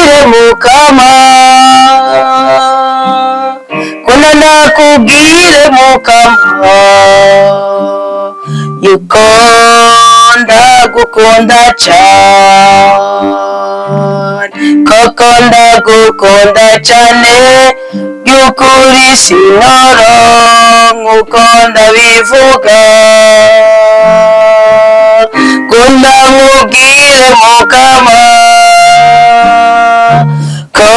Ndakubwire Mukama, kunda ndakubwire Mukama, yuko ndagukunda cyane, koko ndagukunda cyane by'ukuri, sinoro nk'uko ndabivuga. Kunda nkubwire Mukama, ko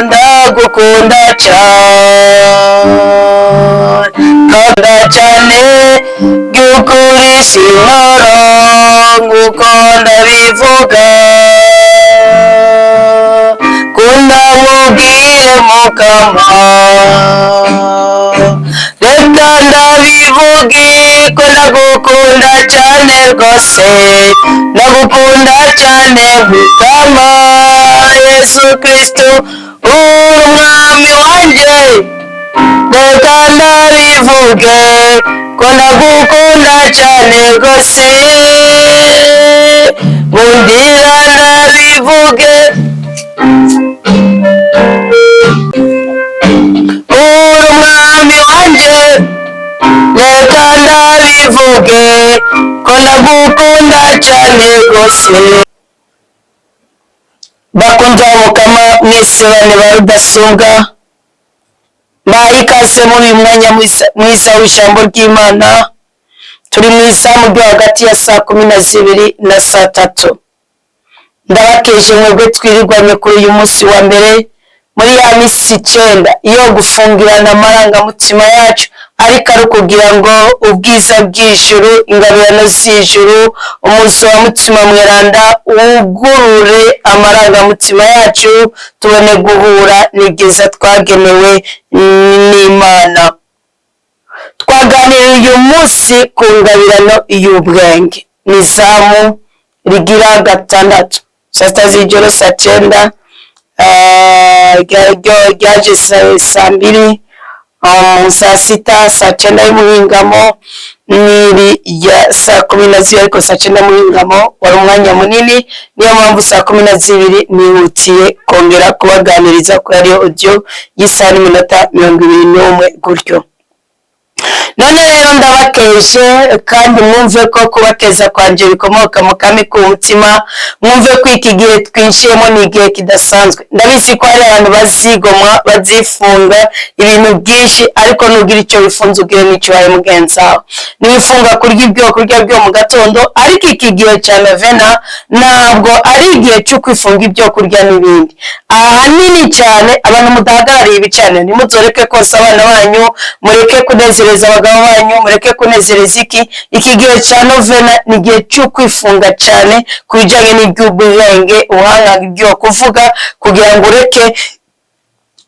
ndagukunda cyane, kunda cyane by'ukuri, sinoro nk'uko ndabivuga. Kunda nkubwire Mukama, reka ndabivuge ko ndagukunda cyane rwose, ndagukunda cyane Mukama Yesu Kristo, uri umwami wanjye. Reka ndabivuge ko ndagukunda cyane rwose, nkundira ndabivuge, uri umwami wanjye. Reka ndabivuge ko ndagukunda cyane rwose. Bakunda Mukama mwese, bane ba Rudasumbwa, mbahaye ikaze muri uyu mwanya mwiza w'ijambo ry'Imana. Turi mu izamu ryo hagati ya saa 12 na saa 3. Ndabakeje mwebwe twirirwanye kuri uyu munsi wa mbere muri ya minsi 9 iyo gufungirana amarangamutima yacu, ariko ari ukugira ngo ubwiza bw'ijuru, ingabirano z'ijuru, umuzo wa Mutima Mweranda wugurure amarangamutima yacu, tubone guhura n'ibyiza twagenewe n'Imana. Twaganiriye uyu munsi ku ngabirano y'ubwenge, ni izamu rigira gatandatu, saa 6 z'ijoro, saa 9, ryaje saa 2, saa 6, saa 9 y'umuhingamo, n'iri rya saa 12. Ariko saa 9 y'umuhingamo wari umwanya munini, niyo mpamvu saa 12 nihutiye kongera kubaganiriza ko ariyo audio y'isaha n'iminota 21 gutyo. None rero ndabakeje, kandi mwumve ko kubakeza kwanje bikomoka mu kami k'umutima. Mwumve ko iki gihe twinjiyemo ni igihe kidasanzwe. Ndabizi ko hari abantu bazigomwa, bazifunga ibintu byinshi, ariko nugira icyo wifunze, ugire n'icyo uhaye mugenzi wawe. Niwifunga kurya ibyo kurya byo mu gatondo, ariko iki gihe cya novena ntabwo ari igihe cyo kwifunga ibyo kurya n'ibindi. Ahanini cyane abantu mudahagarariye ibicaniro, ntimuzoreke konsa abana banyu, mureke kunezereza abagabo banyu, mureke kunezereza iki. Iki gihe cya novena ni igihe cyo kwifunga cyane ku bijyanye n'iby'ubwenge, ubuhanga, ibyo kuvuga, kugira ngo ureke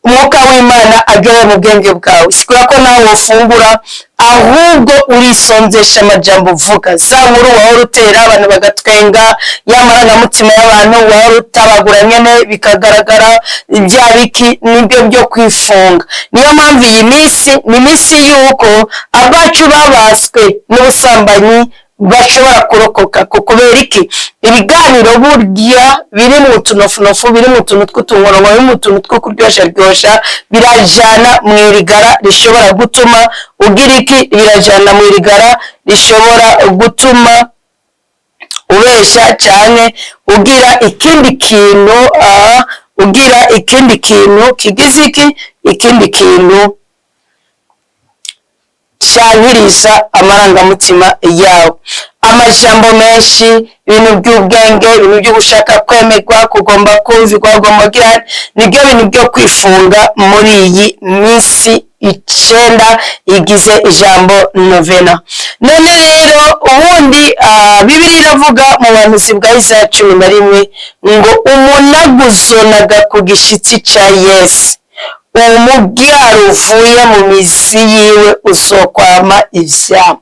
umwuka w'Imana agere mu bwenge bwawe. Sikura ko nawe ufungura, ahubwo urisonzesha amajambo uvuga, za nkuru wahora utera abantu bagatwenga, ya marangamutima y'abantu wahora utabagura nyene bikagaragara bya biki, nibyo byo kwifunga. Niyo mpamvu iyi minsi ni iminsi y'uko abacu babaswe n'ubusambanyi bashobora kurokoka. Kubera iki? Ibiganiro burya biri mu tunofunofu, biri mu tuntu tw'utunkoronko, biri mu tuntu two kuryosharyoshya, birajana mu irigara rishobora gutuma ugira iki? Birajana mu irigara rishobora gutuma ubesha cyane, ugira ikindi kintu, ugira ikindi kintu kigize iki, ikindi kintu cyankiriza amarangamutima yawe, amajambo menshi, ibintu by'ubwenge, ibintu byo gushaka kwemerwa, kugomba kumvirwa, kugomba kugira, nibyo bintu byo kwifunga muri iyi minsi 9 igize ijambo novena. None rero ubundi Bibiliya iravuga mu buhanuzi bwa Isaya 11 ngo umunaguzonaga ku gishitsi ca Yesu, umubyaro uvuye mu mizi yiwe uzokwama ivyamwa.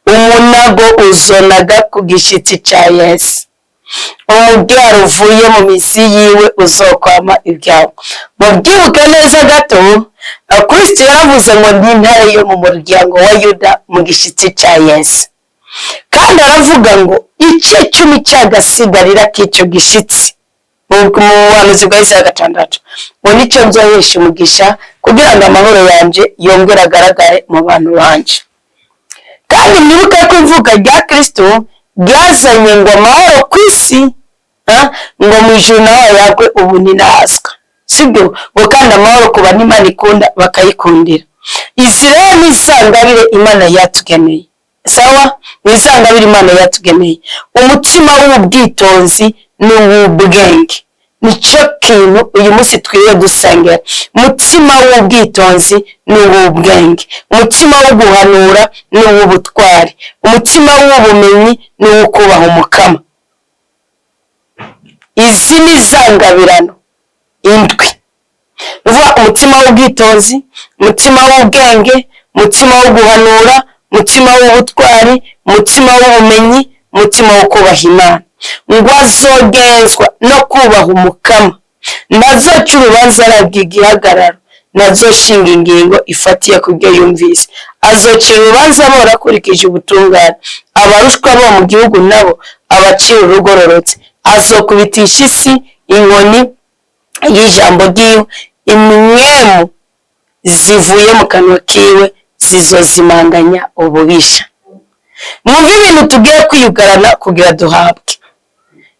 Umunago uzonaga ku gishitsi ca Yesu, umubyaro uvuye mu mizi yiwe uzokwama ibyamwa. Mubyibuke neza gato, Kristo yaravuze ngo ndi intare yo mu muryango wa Yuda, mu gishitsi ca Yesu. Kandi aravuga ngo icumi cy'agasigarira k'icyo gishitsi mu buhanuzi bwa Yesaya 6, ngo nicyo nzohesha umugisha kugira ngo amahoro yanje yongere agaragare mu bantu banje. Kandi mwibuke ko ivuka rya Kristo ryazanye ngo amahoro ku isi, ngo mu ijuru naho yagwe ubuninahazwa, sibyo? Ngo kandi amahoro ku bantu Imana ikunda bakayikundira. Izi rero ni isangabire Imana yatugeneye. Sawa, ni isangabire Imana yatugeneye. Umutima w'ubwitonzi n'uw'ubwenge nicyo kintu uyu munsi twiriwe dusengera. Umutima w'ubwitonzi n'uw'ubwenge, umutima wo guhanura n'uw'ubutwari, umutima w'ubumenyi n'uwo kubaha umukama. Izi ni zangabirano indwi. Uvuga umutima w'ubwitonzi, umutima w'ubwenge, umutima wo guhanura, umutima w'ubutwari, umutima w'ubumenyi, umutima wo kubaha Imana. Ngo azogenzwa no kubaha umukama, nazoca urubanza arabwa igihagararo, nazoshinga ingingo ifatiye ku byo yumvise. Azocira urubanza bora akurikije ubutungane, abarushwa bo mu gihugu nabo abacira urugororotse. Azokubitisha isi inkoni y'ijambo ryiwe, imwemu zivuye mu kanwa kiwe zizozimanganya ububisha. Mwumve ibintu tugiye kwiyugarana kugira duhabwe.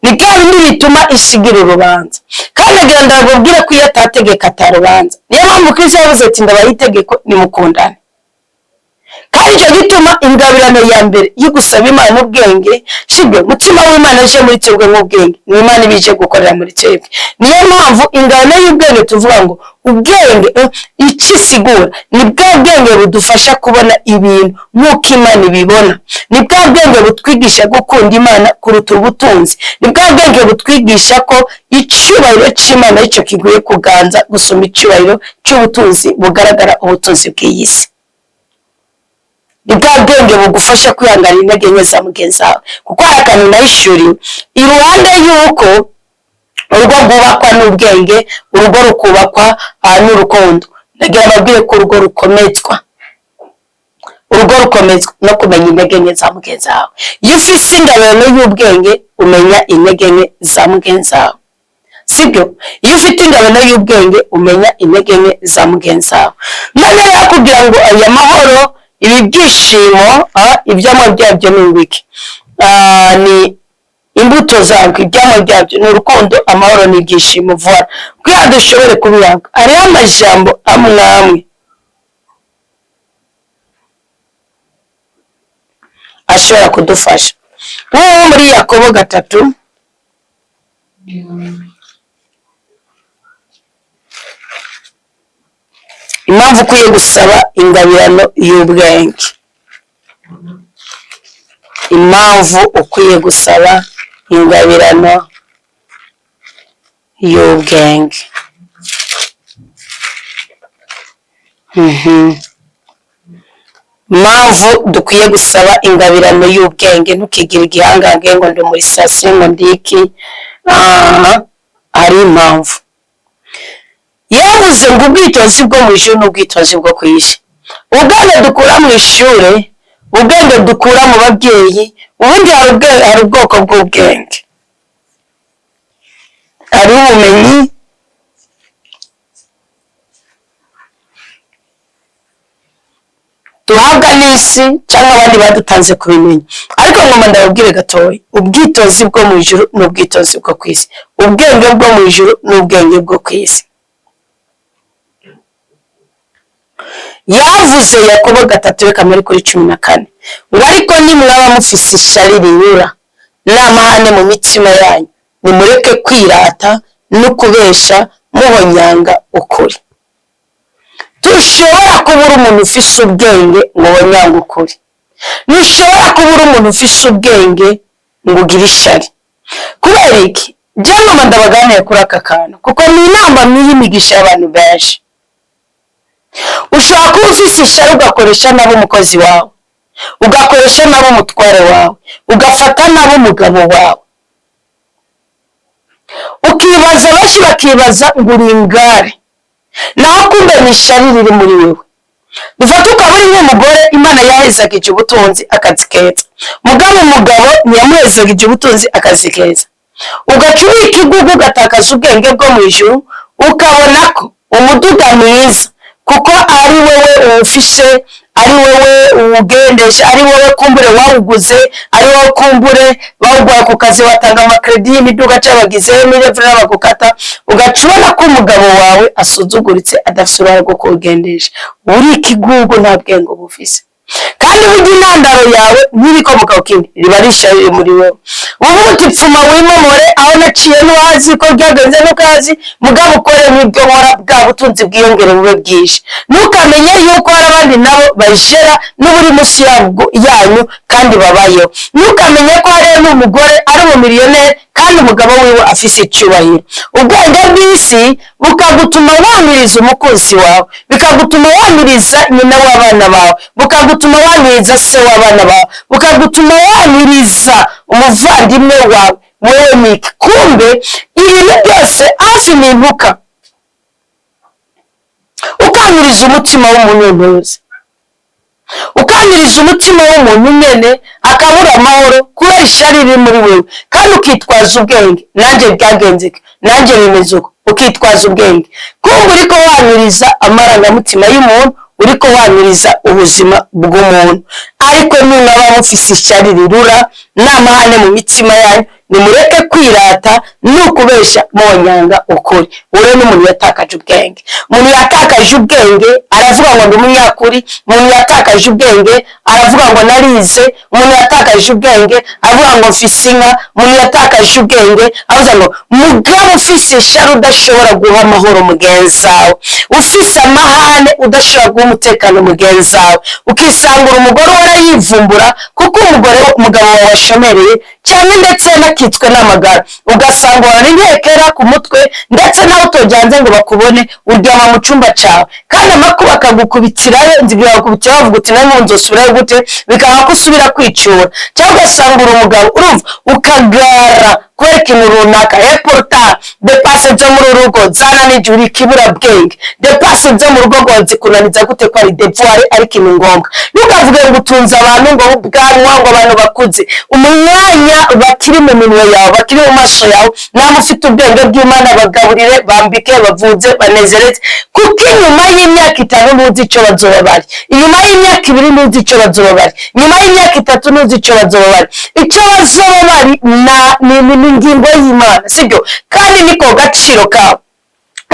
Ni bya bindi bituma ishigira urubanza. Kandi agira ndababwire ko iyo atategeka atarubanza. Niyo mpamvu Kristo yavuze ati ndabaha itegeko, nimukundane. Kandi icyo gituma ingabirano ya mbere yo gusaba Imana ubwenge, sibyo? Umutima w'Imana uje muri twebwe nk'ubwenge, ni Imana iba ije gukorera muri twebwe. Niyo mpamvu ingabirano y'ubwenge tuvuga ngo ubwenge icyo isigura ni bwa bwenge budufasha kubona ibintu nk'uko Imana ibibona. Ni bwa bwenge butwigisha gukunda Imana kuruta ubutunzi. Ni bwa bwenge butwigisha ko icyubahiro cy'Imana aricyo kiguye kuganza gusumba icyubahiro cy'ubutunzi bugaragara, ubutunzi bw'iyi si. Ni bwa bwenge bugufasha kwihanganira intege nke za mugenzi wawe. Kuko hari akantu nahishuriwe iruhande y'uko urugo rwubakwa n'ubwenge, urugo rukubakwa n'urukundo. Ndagira ababwire ko urugo rukomezwa, urugo rukomezwa no kumenya intege nke za mugenzi wawe. Iyo ufise ingabirano y'ubwenge umenya intege nke za mugenzi wawe, sibyo? Iyo ufite ingabano y'ubwenge umenya intege nke za mugenzi wawe. None rero kugira ngo aya mahoro, ibi byishimo, ibyamwa byabyo ni ingwiki, ni imbuto zabwo, ibyamwa byabyo ni urukundo, amahoro n'ibyishimo. Vuba kugira ngo dushobore kubihabwa, hariho amajambo amwe amwe ashobora kudufasha. Nk'ubu muri Yakobo 3, impamvu ukwiye gusaba ingabirano y'ubwenge, impamvu ukwiye gusaba ingabirano y'ubwenge. Impamvu dukwiye gusaba ingabirano y'ubwenge, ntukigire igihangange ngo ndi muri sitasiyo ngo ndi iki. Hari impamvu. Yavuze ngo ubwitonzi bwo mu ijuru n'ubwitonzi bwo ku isi. Ubwenge dukura mu ishure, ubwenge dukura mu babyeyi, ubundi hari ubwoko bw'ubwenge. Hari ubumenyi, duhabwa n'isi cyangwa abandi badutanze kubimenya. Ariko ngoma ndababwire gatoya, ubwitonzi bwo mu ijuru n'ubwitonzi bwo ku isi, ubwenge bwo mu ijuru n'ubwenge bwo ku isi. Yavuze Yakobo 3 reka muri kuri 14, ngo ariko nimwaba mufise ishari rinyura n'amahane mu mitima yanyu, nimureke kwirata no kubesha muhonyanga ukuri. Tushobora kubura umuntu ufise ubwenge ngo wonyange ukuri. Ntushobora kubura umuntu ufise ubwenge ngo ugire ishari. Kubera iki? Jya ndabaganiye kuri aka kantu kuko ni inama y'imigisha y'abantu benshi. Ushobora kuba ufise ishari ugakoresha nabi umukozi wawe, ugakoresha nabi umutware wawe, ugafata nabi umugabo wawe. Ukibaza, benshi bakibaza ngo uri ingare, naho kumbe ni ishari riri muri wewe. Dufate ukaba uri nk'umugore Imana yahezagije ubutunzi, akazi keza, mugabo umugabo ntiyamuhezagije ubutunzi, akazi keza, ugaca ubika igugu, ugatakaza ubwenge bwo mu ijuru, ukabona ko umuduga mwiza kuko ari wowe uwufishe, ari wowe uwugendesha, ari wowe kumbure wawuguze, ari wowe kumbure bawuguha ku kazi, batanga amakredi y'imiduga cyangwa bagizeho n'irevure bagukata, ugaca ubona ko umugabo wawe asuzuguritse, adafite uruhare rwo kuwugendesha. Uri ikigugu, nta bwenge uba ufise. Kandi burya intandaro yawe ntibikomoka ku kindi, riba ari ishyari riri muri wowe. Ubu uti: "Pfuma wimomore, aho naciye ntiwazi ko byagenze, ntukazi, mugabo ukore nk'ibyo nkora, bwa butunzi bwiyongere bube bwinshi." Ntukamenye yuko hari abandi nabo bajera n'uburi munsi yanyu kandi babayeho. Ntukamenye ko hariyo n'umugore ari umumiliyoneri kandi umugabo wiwe afise icyubahiro. Ubwenge bw'isi bukagutuma wamiriza umukunzi wawe, bikagutuma wamiriza nyina w'abana bawe, bukagutuma wamiriza se w'abana bawe, bukagutuma wamiriza umuvandimwe wawe. Wewe niki? Kumbe ibintu byose hafi ni intuka, ukamiriza umutima w'umuntu ntuzi, ukamiriza umutima w'umuntu nyene akabura amahoro kubera ishyari riri muri wewe, kandi ukitwaza ubwenge: "Nanjye byagenze, nanjye bimeze uko." Ukitwaza ubwenge, kumva uriko wamiriza amarangamutima y'umuntu, uriko wamiriza ubuzima bw'umuntu. Ariko nimwaba mufise ishyari rirura n'amahane mu mitima yanyu, nimureke kwirata n'ukubesha mwonyanga ukuri. Ure n'umuntu yatakaje ubwenge. Umuntu yatakaje ubwenge aravuga ngo: "Ndi umunyakuri." Umuntu yatakaje ubwenge aravuga ngo: "Narize." Umuntu yatakaje ubwenge aravuga ngo: "Mfise inka." Umuntu yatakaje ubwenge aravuga ngo: "Mugabo ufise ishyari, udashobora guha amahoro mugenzi wawe, ufise amahane, udashobora guha umutekano mugenzi wawe, ukisangura umugore warayivumbura kuko umugore umugabo wawe washomereye cyane, ndetse yanakitswe n'amagara, ugasanga uhora intekera ku mutwe, ndetse nawe utojyanze ngo bakubone, uryama mu cyumba cyawe kandi amakuba akagukubitirayo, inzira ikagukubitirayo, bavuga uti: 'Nawe nzosubirayo gute?' Bikanga ko usubira kwicura. Cyangwa ugasanga uri umugabo, urumva ukagara kubera ikintu runaka, et pourtant dépenses zo muri uru rugo zananije, uri ikiburabwenge. Dépenses zo mu rugo ngo zikunaniza gute, ko ari devoir, ari ikintu ngombwa? Ntukavuge ngo utunze abantu, ngo ubwanwa, ngo abantu bakuze, umwanya bakiri mu minwe yawe, bakiri mu maso yawe, nawe ufite ubwenge bw'Imana, bagaburire, bambike, bavuze, banezereze, kuko inyuma y'imyaka 5 ntuzi icyo bazoba bari, inyuma y'imyaka 2 ntuzi icyo bazoba bari, inyuma y'imyaka 3 ntuzi icyo bazoba bari. Icyo bazoba bari ni ingingo y'Imana, sibyo? Kandi niko gaciro kabo.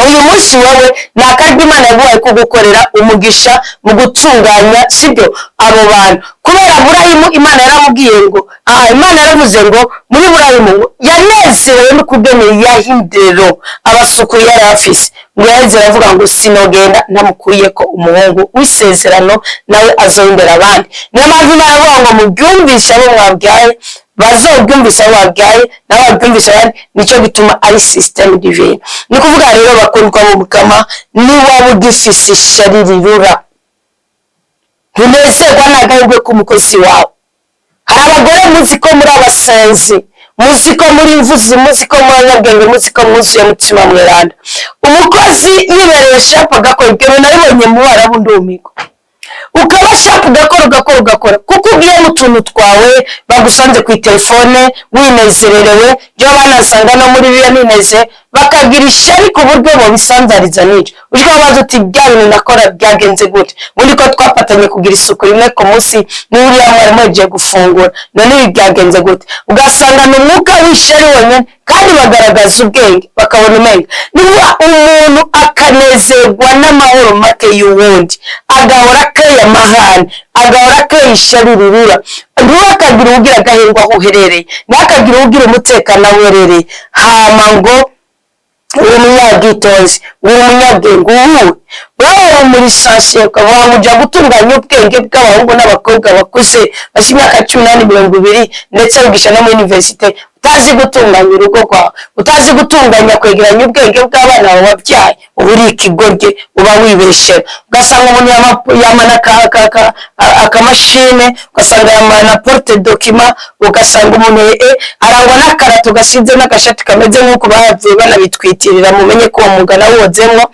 Uyu munsi wowe ni akaryo Imana yaguhaye ko gukorera umugisha mu gutunganya, sibyo, abo bantu. Kubera Burayimu, Imana yaramubwiye ngo aha, Imana yaravuze ngo muri Burayimu ngo yanezerewe n'ukugene yahindero abasuku yari afise, ngo yaheze aravuga ngo: "Sinogenda ntamukuye ko umuhungu w'isezerano, nawe azohindera abandi." Niyo mpamvu Imana avuga ngo mubyumvishe abo mwabyaye, bazobyumvisha abo babyaye, nabo babyumvisha abandi. Nicyo gituma ari système divine. Ni kuvuga rero, bakundwa mu Mukama, niwaba ugifise ishyari rirura, ntunezerwa n'agahirwe k'umukozi wawe. Hari abagore muzi ko muri abasenzi, muzi ko muri imvuzi, muzi ko muri abanyabwenge, muzi ko mwuzuye mutima mweranda. Umukozi yibereye sharp agakora, ibyo bintu nabibonye mu Barabu ndumirwa. Ukaba sharp, ugakora, ugakora, ugakora, kuko ugiye mu tuntu twawe, bagusanze ku telefone winezererewe, byo banasanga no muri biya nineze, bakagira ishyari ku buryo bobisanzariza n'icyo ujya wabaza uti: "Bya bintu nakora byagenze gute? Ubundi ko twafatanye kugira isuku rimwe ku munsi, niba uriya mwarimu yagiye gufungura, none ibi byagenze gute?" Ugasanga ni umwuka w'ishyari wonyine, kandi bagaragaza ubwenge, bakabona umenga niba umuntu akanezerwa n'amahoro make y'uwundi, agahora akeye amahane, agahora akeye ishyari rirura, ntiwakagire ugira agahirwa aho uherereye, ntihakagire ugira umutekano aho uherereye. Hama ngo uri umunyabwitonzi, uri umunyabwenge, uwuwe wowe muri sansiye, ukavuga ngo ujya gutunganya ubwenge bw'abahungu n'abakobwa bakuze bafite imyaka 18, 20, ndetse wigisha no muri université, utaragira n'icyo ubamarira. Utazi gutunganya urugo rwawe, utazi gutunganya kwegeranya ubwenge bw'abana bawe wabyaye, uba uri ikigoryi, uba wibeshera. Ugasanga umuntu yamana akamashine, ugasanga yamana porte-document, ugasanga umuntu arangwa n'akarato gasize n'agashati kameze nk'uko bahavuye banabitwitirira. Mumenye ko uwo mwuga nawodzemwo.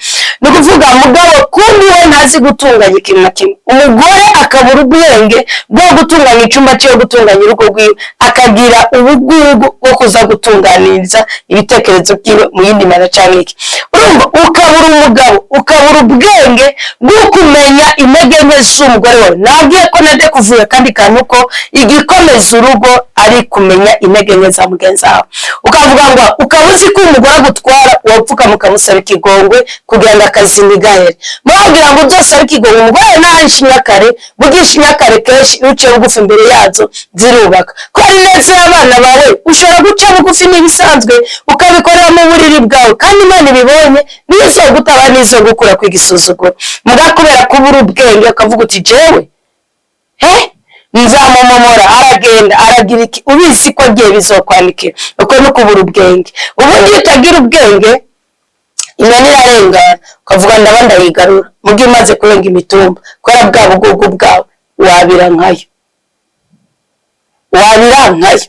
Ni ukuvuga mugabo kumbi we ntazi gutunganya ikintu na kimwe. Umugore akabura ubwenge bwo gutunganya icyumba cye, gutunganya urugo rwiwe, akagira ubugugu bwo kuza gutunganiriza ibitekerezo byiwe mu yindi mana cyangwa iki. Urumva, ukabura umugabo, ukabura ubwenge bwo kumenya intege nke z'umugore wawe. Nabwiye ko nadekuvuye kandi kantu ko igikomeza urugo ari kumenya intege nke za mugenzi wawe. Ukavuga ngo ukaba uzi ko umugore agutwara, wapfukama ukamusaba ikigongwe kugira ngo akazi ntigahere. Murabwira ngo byose ari ikigongwe. Umugore nta nshinyakare, burya inshinyakare kenshi iyo uciye bugufi imbere yazo zirubaka. Ko ari neza y'abana bawe, ushobora guca bugufi n'ibisanzwe, ukabikorera mu buriri bwawe, kandi Imana ibibonye nizo gutaba nizo gukura kwigisuzuguro. Muga kubera kubura ubwenge, ukavuga uti: "Jewe he nzamumomora," aragenda aragira iki, ubizi ko agiye bizokwanikira. Uko no kubura ubwenge. Ubundi iyo utagira ubwenge, inyoni irarengana ukavuga: "Ndaba ndayigarura." Muga imaze kurenga imitumba, kubera bwa bugugu bwawe, wabira nkayo, wabira nkayo.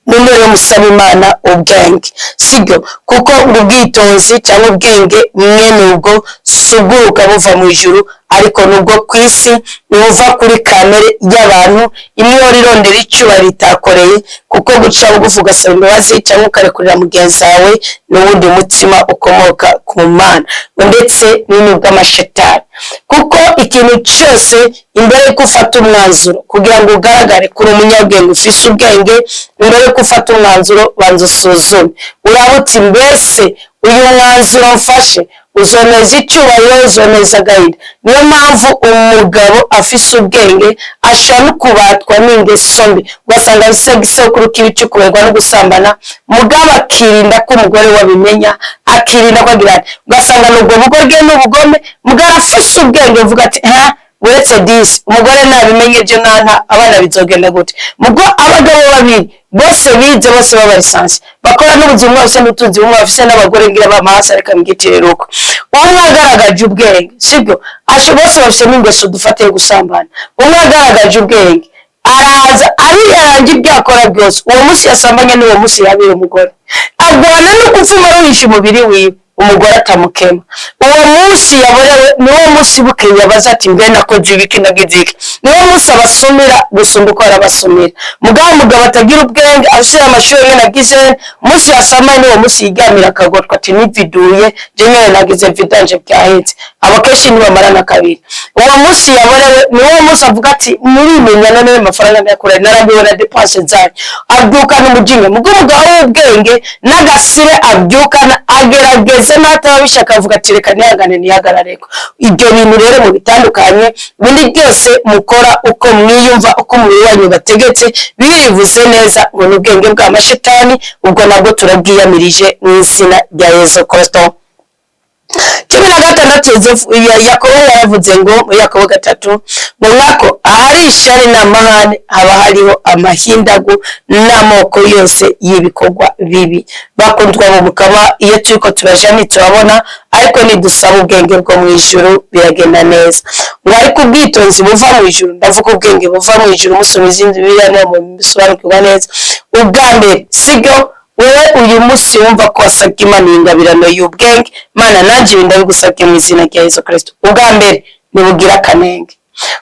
None rero musaba Imana ubwenge, sibyo? Kuko ngo ubwitonzi cyangwa ubwenge mwene ubwo si uguruka buva mu ijuru, ariko nubwo ku isi, ntibuva kuri kamere y'abantu imwe ihora irondera icyubahiro itakoreye. Kuko guca bugufi ugasaba imbabazi cyangwa ukarekurira mugenzi wawe n'uwundi mutima ukomoka ku Mana, ndetse n'ubw'amashetani. Kuko ikintu cyose, imbere yuko ufata umwanzuro kugira ngo ugaragare kuri umunyabwenge ufise ubwenge, imbere yuko ufata umwanzuro banza usuzume, uraba uti: "Mbese uyu mwanzuro mfashe uzoneza icyubahiro, uzoneza agahinda?" Niyo mpamvu umugabo afise ubwenge ashobora no kubatwa n'ingeso mbi, ugasanga afise igisekuru kibi cyo kuberwa no gusambana, mugabo akirinda ko umugore we abimenya, akirinda ko agira ati, ugasanga ni ubwo bugoryi n'ubugome. Mugabo afise ubwenge uvuga ati: "Ha, uretse disi umugore nabimenye byo nanta abana bizogenda gute?" Mugo abagabo babiri bose bize, bose baba licenciés, bakora n'ubuzima bwose n'ubutunzi bumwe, bafise n'abagore ngira bamahasa, reka mbwitirire uko umwe agaragaje ubwenge, sibyo? Asho bose bafise n'ingeso dufatiye gusambana. Umwe agaragaje ubwenge araza ariyarangira ibyo akora byose. Uwo munsi yasambanye n'uwo munsi yabira umugore, agwana no gupfuma aruhisha umubiri wiwe, umugore atamukema. Uwo munsi yaborewe niwo munsi bukeye abaza ati: "Mbe nakoze ibiki, nagize iki?" Niwo munsi abasumira gusumba uko arabasumira. Mugabo umugabo atagira ubwenge, afise amashuri nyene agize, umunsi yasamaye niwo munsi yiryamira akagotwa ati: "Nividuye je nyene, nagize vidange, byahetse." Abo kenshi ntibamarana kabiri. Uwo munsi yaborewe niwo munsi avuga ati: "Murimenya none amafaranga ndayakura, narabiwe na dépenses zanyu." Abyukana umujinya. Mugo umugabo w'ubwenge n'agasire abyukana agerageze n'ataba bishaka, avuga ati: "Reka nihangane, nihagarareko." Ibyo bintu rero mu bitandukanye, ibindi byose mukora uko mwiyumva, uko umubiri wanyu bategetse. Bibivuze neza ngo ni ubwenge bw'amashetani. Ubwo nabwo turabwiyamirije mu izina rya Yesu Kristo. 16, Yakobo yaravuze ngo muri Yakobo 3 ngo: "Nkako ahari ishari n'amahane haba hariho amahindagu n'amoko yose y'ibikorwa bibi." Bakundwa mu Mukama, iyo turiko turaja ntiturabona, ariko nidusaba ubwenge bwo mu ijuru biragenda neza. Ngo ariko ubwitonzi buva mu ijuru, ndavuga ubwenge buva mu ijuru, musoma izindi Bibiliya niho mubisobanukirwa neza. Ubwa mbere, sibyo? Wowe uyu munsi wumva ko wasabye Imana ingabirano y'ubwenge, Mana, nanjye ibi ndabigusabye mu izina rya Yesu Kristo. Ubwa mbere ntibugira akanenge.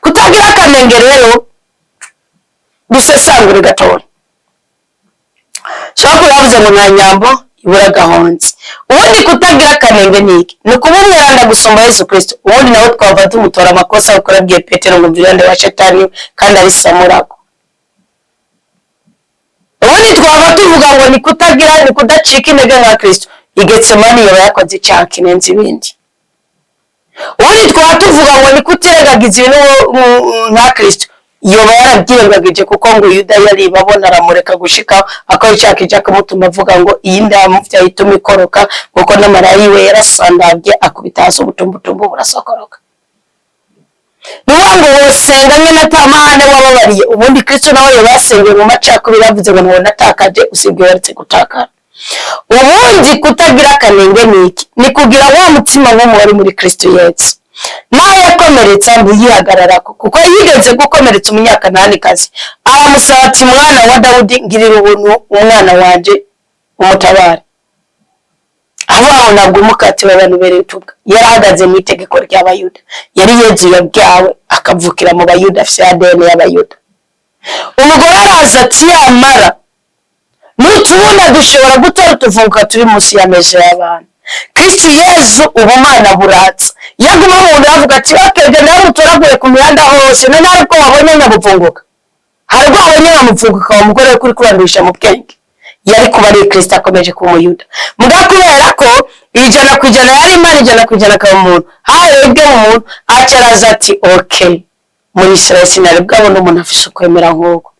Kutagira akanenge rero, dusesangure gatoya. Sogokuru yavuze ngo nta nyambo ibura agahonzi. Ubundi kutagira akanenge ni iki? Ni ukuba umweranda gusumba Yesu Kristo. Ubundi nawe twava tumutora amakosa, kuko yabwiye Petero ngo: "Mvirande wa Shetani," kandi ari samurago. Ubundi twaba tuvuga ngo ni kutagira, ni kudacika intege nka Kristo. Igetsemani yaba yakoze icyaha kirenze ibindi. Ubundi twaba tuvuga ngo ni kutirengagiza ibintu nka Kristo, yoba yarabyirengagije, kuko ngo Yuda yari babona aramureka gushika akora icyaha kija kumutuma avuga ngo iyi ndamuvyaye ituma ikoroka, kuko n'amara yiwe yarasandavye akubita hasi, ubutumbutumbu burasokoroka. Ni ukuvuga ngo wosenga nyine atamahane wababariye. Ubundi Kristo nawe yabasengeye mu macakubiri, yavuze ngo ntabwo natakaje usibye waretse gutakara. Ubundi kutagira akanenge ni iki? Ni kugira wa mutima nk'umu wari muri Kristo Yesu. Nawe yakomeretsa ntiyihagararako, kuko yigeze gukomeretsa Umunyakananikazi, aramusaba ati: "Mwana wa Dawudi, ngirira ubuntu, umwana wanjye umutabare." Aho aho ntabwo umukate w'abantu ubereye utubwa. Yarahagaze mu itegeko ry'Abayuda, yari Yezu yabyawe akavukira mu Bayuda, afite ADN y'Abayuda. Umugore araza ati: "Yamara n'utubunda dushobora gutora utuvunguka turi munsi y'ameza y'abana." Kristo Yezu ubumana buratsa, yaguma mu nda yavuga ati: "Okay, genda mutoragure ku mihanda hose." None hari ubwo wabonye nyabuvunguka? Hari ubwo wabonye nyamuvunguka wa mugore we kuri kurandisha mu bwenge? Yari kuba ari Kristo akomeje kuba Umuyuda muga, kubera ko 100% yari Imana, 100% akaba umuntu, harebwe mu muntu. Acaraza ati: "Okay, muri Israel sinari bwabona umuntu afise ukwemera nk'uko."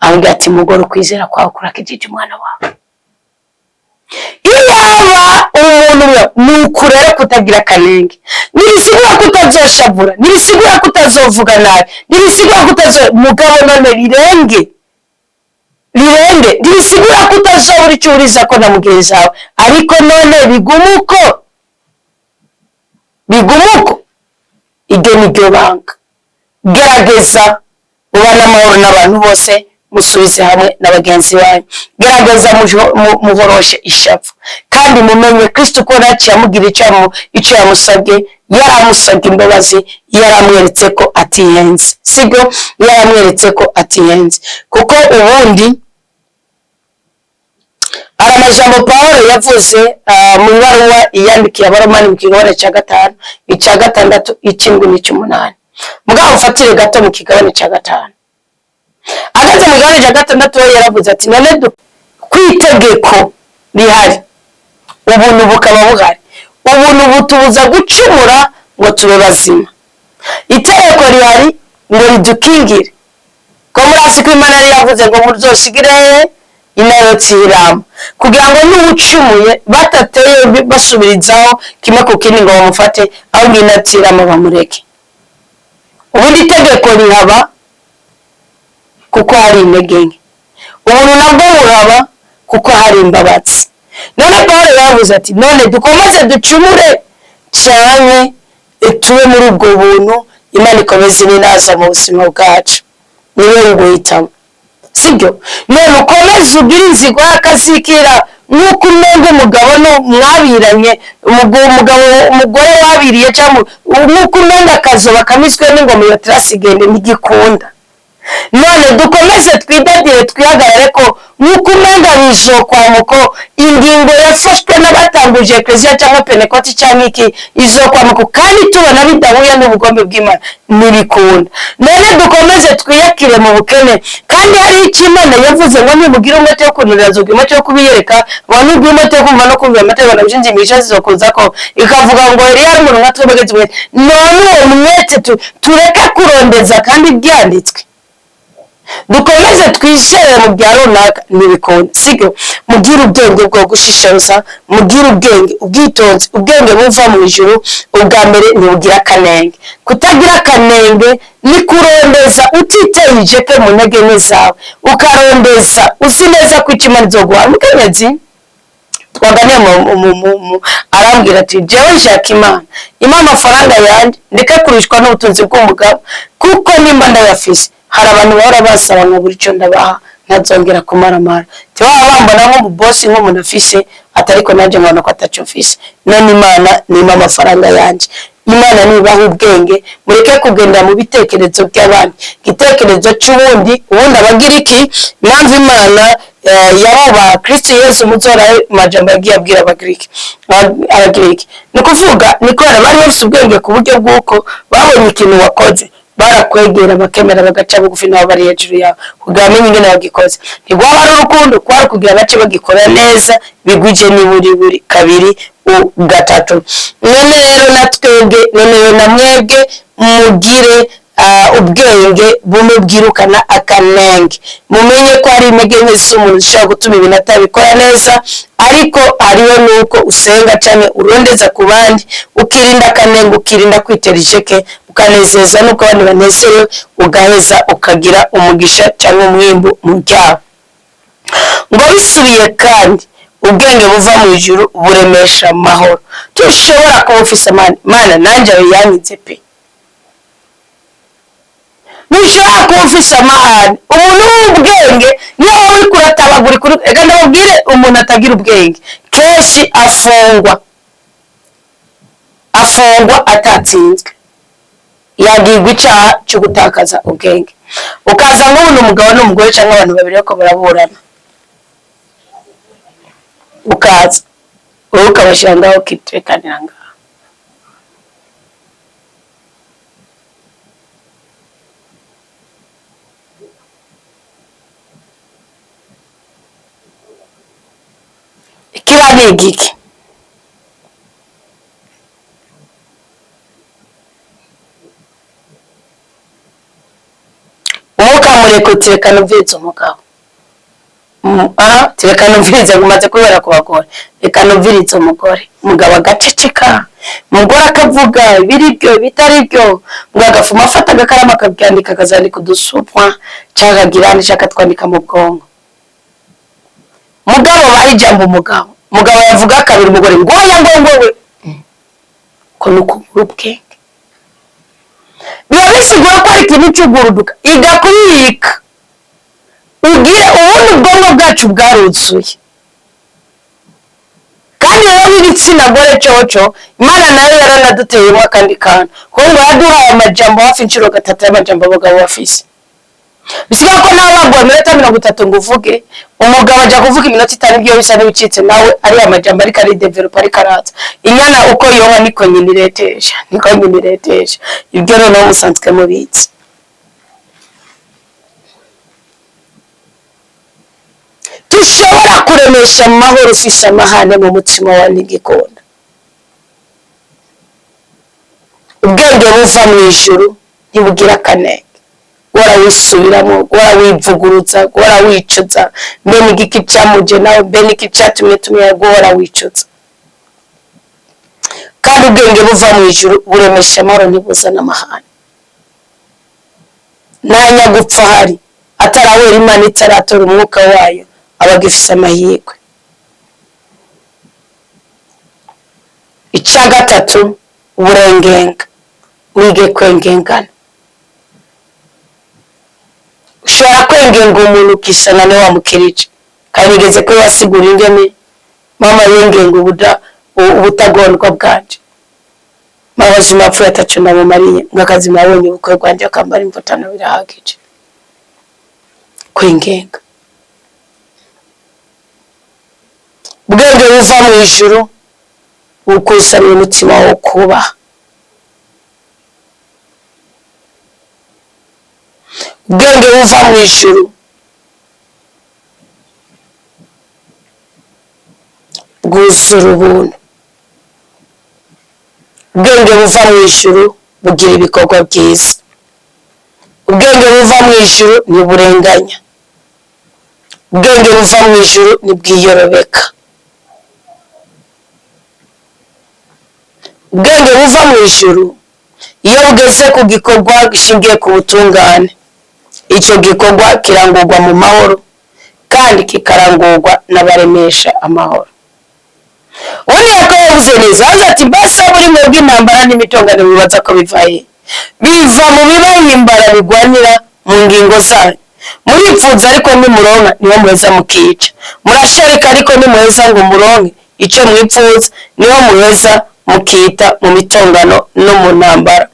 Avuga ati: "Mugore, ukwizera kwawe kurakijije umwana wawe." Iyaba umuntu ni uku rero, kutagira akanenge ntibisigura ko utazoshavura, ntibisigura ko utazovuga nabi, ntibisigura ko utazo mugabo none rirenge rirenge, ntibisigura ko utazobura icyo uriza ko na mugenzi wawe, ariko none bigume uko, bigume uko. Iryo ni ryo banga. Gerageza ubane amahoro n'abantu bose, musubize hamwe na bagenzi banyu. Gerageza muhoroshe ishavu, kandi mumenye Kristo ko naciye amugira icyo yamusabye. Yaramusabye imbabazi, yaramweretse ko atihenze, sibyo? Yaramweretse ko atihenze, kuko ubundi hari amajambo Pawulo yavuze mu ibaruwa iyandikiye Abaromani mu kigabane cya gatanu, icya gatandatu, icy'indwi n'icy'umunani. Mugabo ufatire gato mu kigabane cya gatanu. Ageze mu kigabane cya gatandatu, we yaravuze ati: "None ku itegeko rihari, ubuntu bukaba buhari, ubuntu butubuza gucumura ngo tube bazima." Itegeko rihari ngo ridukingire, ko muri ko Imana yari yavuze ngo muzosigire inayotsi irama, kugira ngo n'uwucumuye batateye basubirizaho kimwe ku kindi ngo bamufate, ahubwo inatsirama bamureke. Ubundi itegeko rihaba kuko hari intege nke, ubuntu nabwo buraba kuko hari imbabazi. None Paul yavuze ati: "None dukomeze ducumure cyane tube muri ubwo buntu, Imana ikomeze inaza mu buzima bwacu?" Niwe guhitamo, sibyo? None ukomeze ugire inzigo y'akazikira nk'uko umenga umugabo mwabiranye, umugabo umugore wabiriye, cyangwa nk'uko umenga akazuba kamizwe n'ingoma, iyo tirasigende ntigikunda. None dukomeze twidadire, twihagarare ko nk'uko umenga bizokwamuko ingingo yafashwe n'abatanguje Eklesiya cyangwa Pentekoti cyangwa iki izokwamuko, kandi tubona bidahuye n'ubugombe bw'Imana, ntibikunda. None dukomeze twiyakire mu bukene, kandi hari icyo Imana yavuze ngo nimugire umwete wo kunurira, nzogira umwete wo kubiyereka, ngo nugire umwete wo kumva no kumvira amategeko nabishinze imigisha zizokuza, ko ikavuga ngo Eliya ari umuntu nka twebwe umwete. None uwo mwete tureke kurondeza kandi byanditswe, dukomeze twizere mu bya runaka, ntibikunda, sibyo? Mugire ubwenge bwo gushishoza, mugire ubwenge, ubwitonzi. Ubwenge buva mu ijuru ubwa mbere ntibugira akanenge. Kutagira akanenge ni kurondeza utiteye ijeke mu ntege nke zawe, ukarondeza uzi neza ko icyo Imana izoguha. Mukenyezi twaganiye arambwira ati: "Jewe nshaka Imana impa amafaranga yanjye, ndeke kurishwa n'ubutunzi bw'umugabo, kuko nimba ndayafise hari abantu bahora basaba nka buri icyo ndabaha, ntazongera kumaramara." Baba bambona nk'umubosi, nk'umuntu afise, atariko nanjye nkabona ko atacyo mfise. None Imana nimpa amafaranga yanjye. Imana nibaha ubwenge, mureke kugendera mu bitekerezo by'abandi. Igitekerezo cy'uwundi, ubundi abagira iki? Impamvu Imana yabubaha Kristo Yesu, muzora amajambo yagiye abwira Abagiriki, ni ukuvuga ni kubera bari bafite ubwenge ku buryo bw'uko babonye ikintu wakoze, barakwegera, bakemera, bagaca bugufi nabo bari hejuru yawe kugira bamenye ingene bagikoze. Ntigwaba ari urukundo, kwari kugira bace bagikora neza bigwije niburi buri kabiri gatatu. None rero na twebwe, none rero na mwebwe mugire Ubwenge bumwe bwirukana akanenge. Mumenye ko hari intege nke z'umuntu zishobora gutuma ibintu atabikora neza, ariko hariho n'uko usenga cyane, urondeza ku bandi, ukirinda akanenge, ukirinda kwitera ijeke, ukanezeza n'uko abandi banezerewe, ugaheza ukagira umugisha cyangwa umwimbu mu byabo. Ngo bisubiye kandi, ubwenge buva mu ijuru buremesha amahoro. Tushobora kuba ufise amahane, Mana nanjye ayo yankize pe. Ntushobora kuba ufise amahane. Umuntu w'ubwenge niyo wowe uriko uratabagurika, reka ndababwire, umuntu atagira ubwenge kenshi afungwa atatsinzwe, yagirwa icyaha cyo gutakaza ubwenge. Ukaza nk'ubu ni umugabo n'umugore cyangwa abantu babiri bariko baraburana, ukaza wowe ukabashyira ngaho, ukitekanira ngaho. Kiba ni igiki? Umwuka mureke, reka numvirize umugabo. Reka numvirize, umaze kubibona ku bagore, reka numvirize umugore. Umugabo agaceceka, umugore akavuga ibiri byo, bitari byo, ngo agafuma afata agakaramu akabyandika, akazandika udusupwa cyangwa akagira cyangwa akatwandika mu bwonko. Mugabo baha ijambo umugabo, umugabo yavuga kabiri, umugore ngo oya, ngo we ko ni ukubura ubwenge. Biba bisigura ko ari ikintu cy'uguruduka. Iga kubika, ugire ubundi ubwonko bwacu bwaruzuye. Kandi rero nk'igitsina gore coco, Imana nayo yaranaduteyemo akandi kantu, kuko ngo yaduhaye amajambo hafi inshuro gatatu y'amajambo abagabo bafise. Bisigaye ko nawe baguha iminota 30 ngo uvuge, umugabo ajya kuvuga iminota 5, ibyo bisa n'ibicitse, nawe ari amajambo ariko ari developa, ariko araza. Inyana uko yonka niko nyina iretesha, niko nyina iretesha. Ibyo noneho musanzwe mubitse. Dushobora kuremesha amahoro ufise amahane mu mutima wawe n'igikona. Ubwenge buva mu ijuru ntibugira akanenge. Guhora wisubiramo, guhora wivugurutsa, guhora wicuza, mbe n'igiki cyamuje nawe, mbe n'iki cyatumye tumenya, guhora wicuza. Kandi ubwenge buva mu ijuru buremesha amahoro, ntibuzana amahane. Nta nyagupfa ahari atarawera Imana itaratora umwuka wayo, aba agifise amahirwe. Icya gatatu, uburengenga. Wige kwengengana. Ushobora kwengenga umuntu ukisanga niwe wamukirije. Kandi nigeze ko yasigura ingene mama yengenga ubutagondwa bwanje. Mama azima apfuye ataco namumariye, ngo akazima abonye ubukwe bwanje akambara imvutano, birahagije. Kwengenga. Ubwenge buva mu ijuru bukuzanira umutima wo kubaha. Ubwenge buva mu ijuru bwuzura ubuntu. Ubwenge buva mu ijuru bugira ibikorwa byiza. Ubwenge buva mu ijuru ntiburenganya. Ubwenge buva mu ijuru ntibwiyorobeka. Ubwenge buva mu ijuru iyo bugeze ku gikorwa gishingiye ku butungane, icyo gikorwa kirangurwa mu mahoro kandi kikarangurwa n'abaremesha amahoro. Ubundi Yakobo yavuze neza, yavuze ati mbese muri mwebwe intambara n'imitongano bibaza ko biva he? Biva mu bibahimbara bigwanira mu ngingo zanyu. Muripfuza ariko ntimuronka, niho muheza mukica. Murasharika ariko ntimuheza ngo muronke icyo mwipfuza, niho muheza mukita mu mitongano no mu ntambara.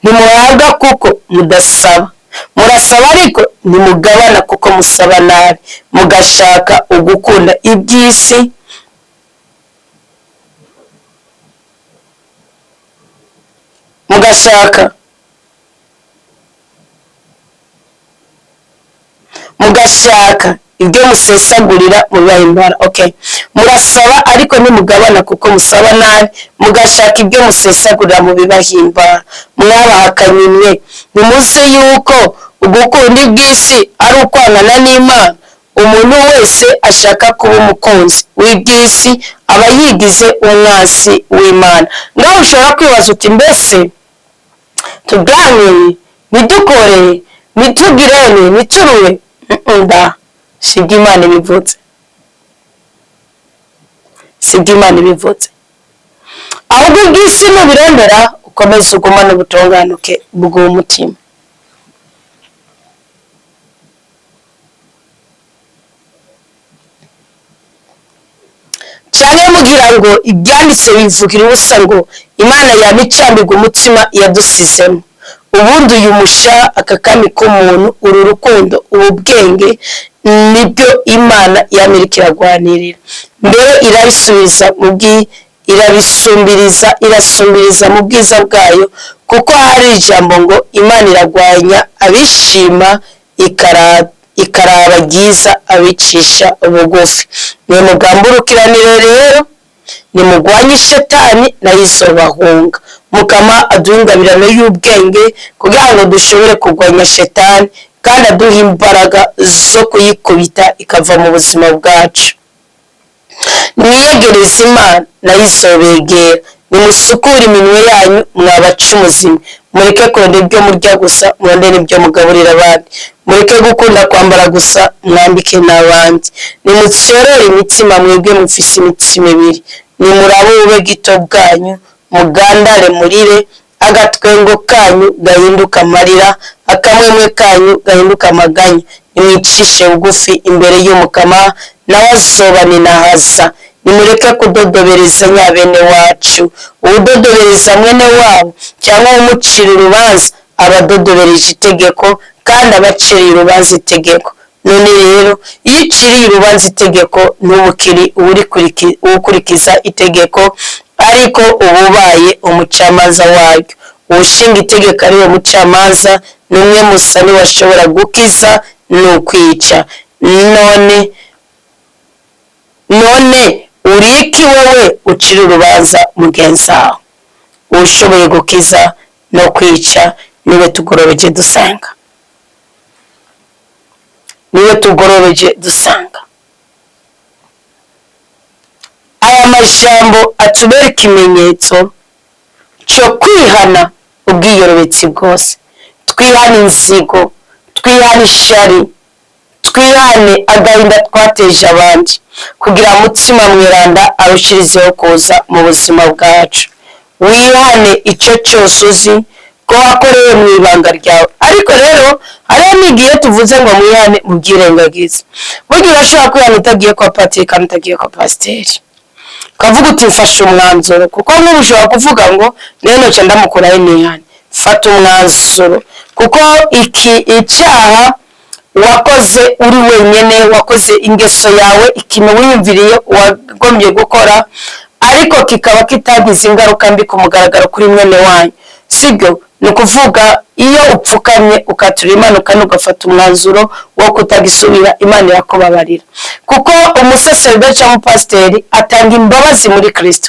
Ntimuhabwa kuko mudasaba. Murasaba ariko ntimugabana kuko musaba nabi, mugashaka ugukunda iby'isi. Mugashaka ibyo musesagurira mu bibahimbara. Okay, murasaba ariko ntimugabana kuko musaba nabi, mugashaka ibyo musesagurira mu bibahimbara. Mwabahakanye mwe, Nimuzi yuko ugukunda iby'isi ari ukwangana n'Imana. Umuntu wese ashaka kuba umukunzi w'iby'isi aba yigize umwansi w'Imana. Ngaho ushobora kwibaza uti mbese tuganire, ntidukore, ntitugirene, ntituruwe? Nda sibyo Imana ibivutse, sibyo Imana ibivutse. Ahubwo iby'isi nubirondera ukomeze ugumane ubutunganuke bw'umutima. Cyane mugira ngo ibyanditse bivugira ubusa ngo Imana yamicambirwa umutima yadusizemo. Ubundi uyu musha akakami k'umuntu, uru rukundo, ubu bwenge nibyo Imana yamirika iragwanirira. Mbere irabisubiza mu bwi irabisumbiriza, irasumbiriza mu bwiza bwayo, kuko hari ijambo ngo Imana iragwanya abishima ikaraba ryiza abicisha bugufi. Nimugamburukiranire rero, nimugwanye shetani nayo izobahunga. Mukama aduhe ingabirano y'ubwenge kugira ngo dushobore kurwanya shetani, kandi aduhe imbaraga zo kuyikubita ikava mu buzima bwacu. Mwiyegereze Imana nayo izobegera. Nimusukure iminwe yanyu mwabacumuzi mwe, mureke kurondera ibyo murya gusa, murondere ibyo mugaburira abandi. Mureke gukunda kwambara gusa, mwambike n'abandi. Nimutyorore imitima mwebwe mufise imitima ibiri. Nimurabe ubube gito bwanyu, mugandare murire, agatwengo kanyu gahinduka amarira, akamwemwe kanyu gahinduka amaganya. Nimwicishe bugufi imbere y'Umukama, nawe azobaninahaza. Nimureke kudodobereza nyabene wacu. Uwudodobereza mwene wabo cyangwa uwumucira urubanza aba adodobereje itegeko, kandi aba aciriye urubanza itegeko. None rero iyo uciriye urubanza itegeko, ntubukiri uwukurikiza itegeko, ariko uba ubaye umucamanza waryo. Uwushinga itegeko ari we mucamanza, ni umwe musa niwashobora gukiza n'ukwica. None uriki wowe ucira urubanza mugenzi wawe? Uwushoboye gukiza no kwica niwe tugororoje dusanga, niwe tugororoje dusanga. Aya majambo atubera ikimenyetso cyo kwihana ubwiyorobetsi bwose. Twihane inzigo, twihane ishari, twihane agahinda twateje abandi, kugira mutima mweranda arushirizeho kuza mu buzima bwacu. Wihane icyo cyose uzi ko wakoreye mu ibanga ryawe. Ariko rero hariho n'igihe tuvuze ngo mwihane mubyirengagize. Burya urashobora kwihana utagiye kwa patiri kandi utagiye kwa pasiteri, ukavuga uti mfashe umwanzuro. Kuko nk'ubu ushobora kuvuga ngo rero ntoki ndamukuraho nihane. Fata umwanzuro, kuko iki icyaha wakoze uri wenyine, wakoze ingeso yawe, ikintu wiyumviriye wagombye gukora, ariko kikaba kitagize ingaruka mbi ku mugaragaro kuri mwene wanyu, sibyo? Ni ukuvuga iyo upfukamye ukatura Imana kandi ugafata umwanzuro wo kutagisubira, Imana irakubabarira. Kuko umusaseridoti cyangwa umupasiteri atanga imbabazi muri Kristo.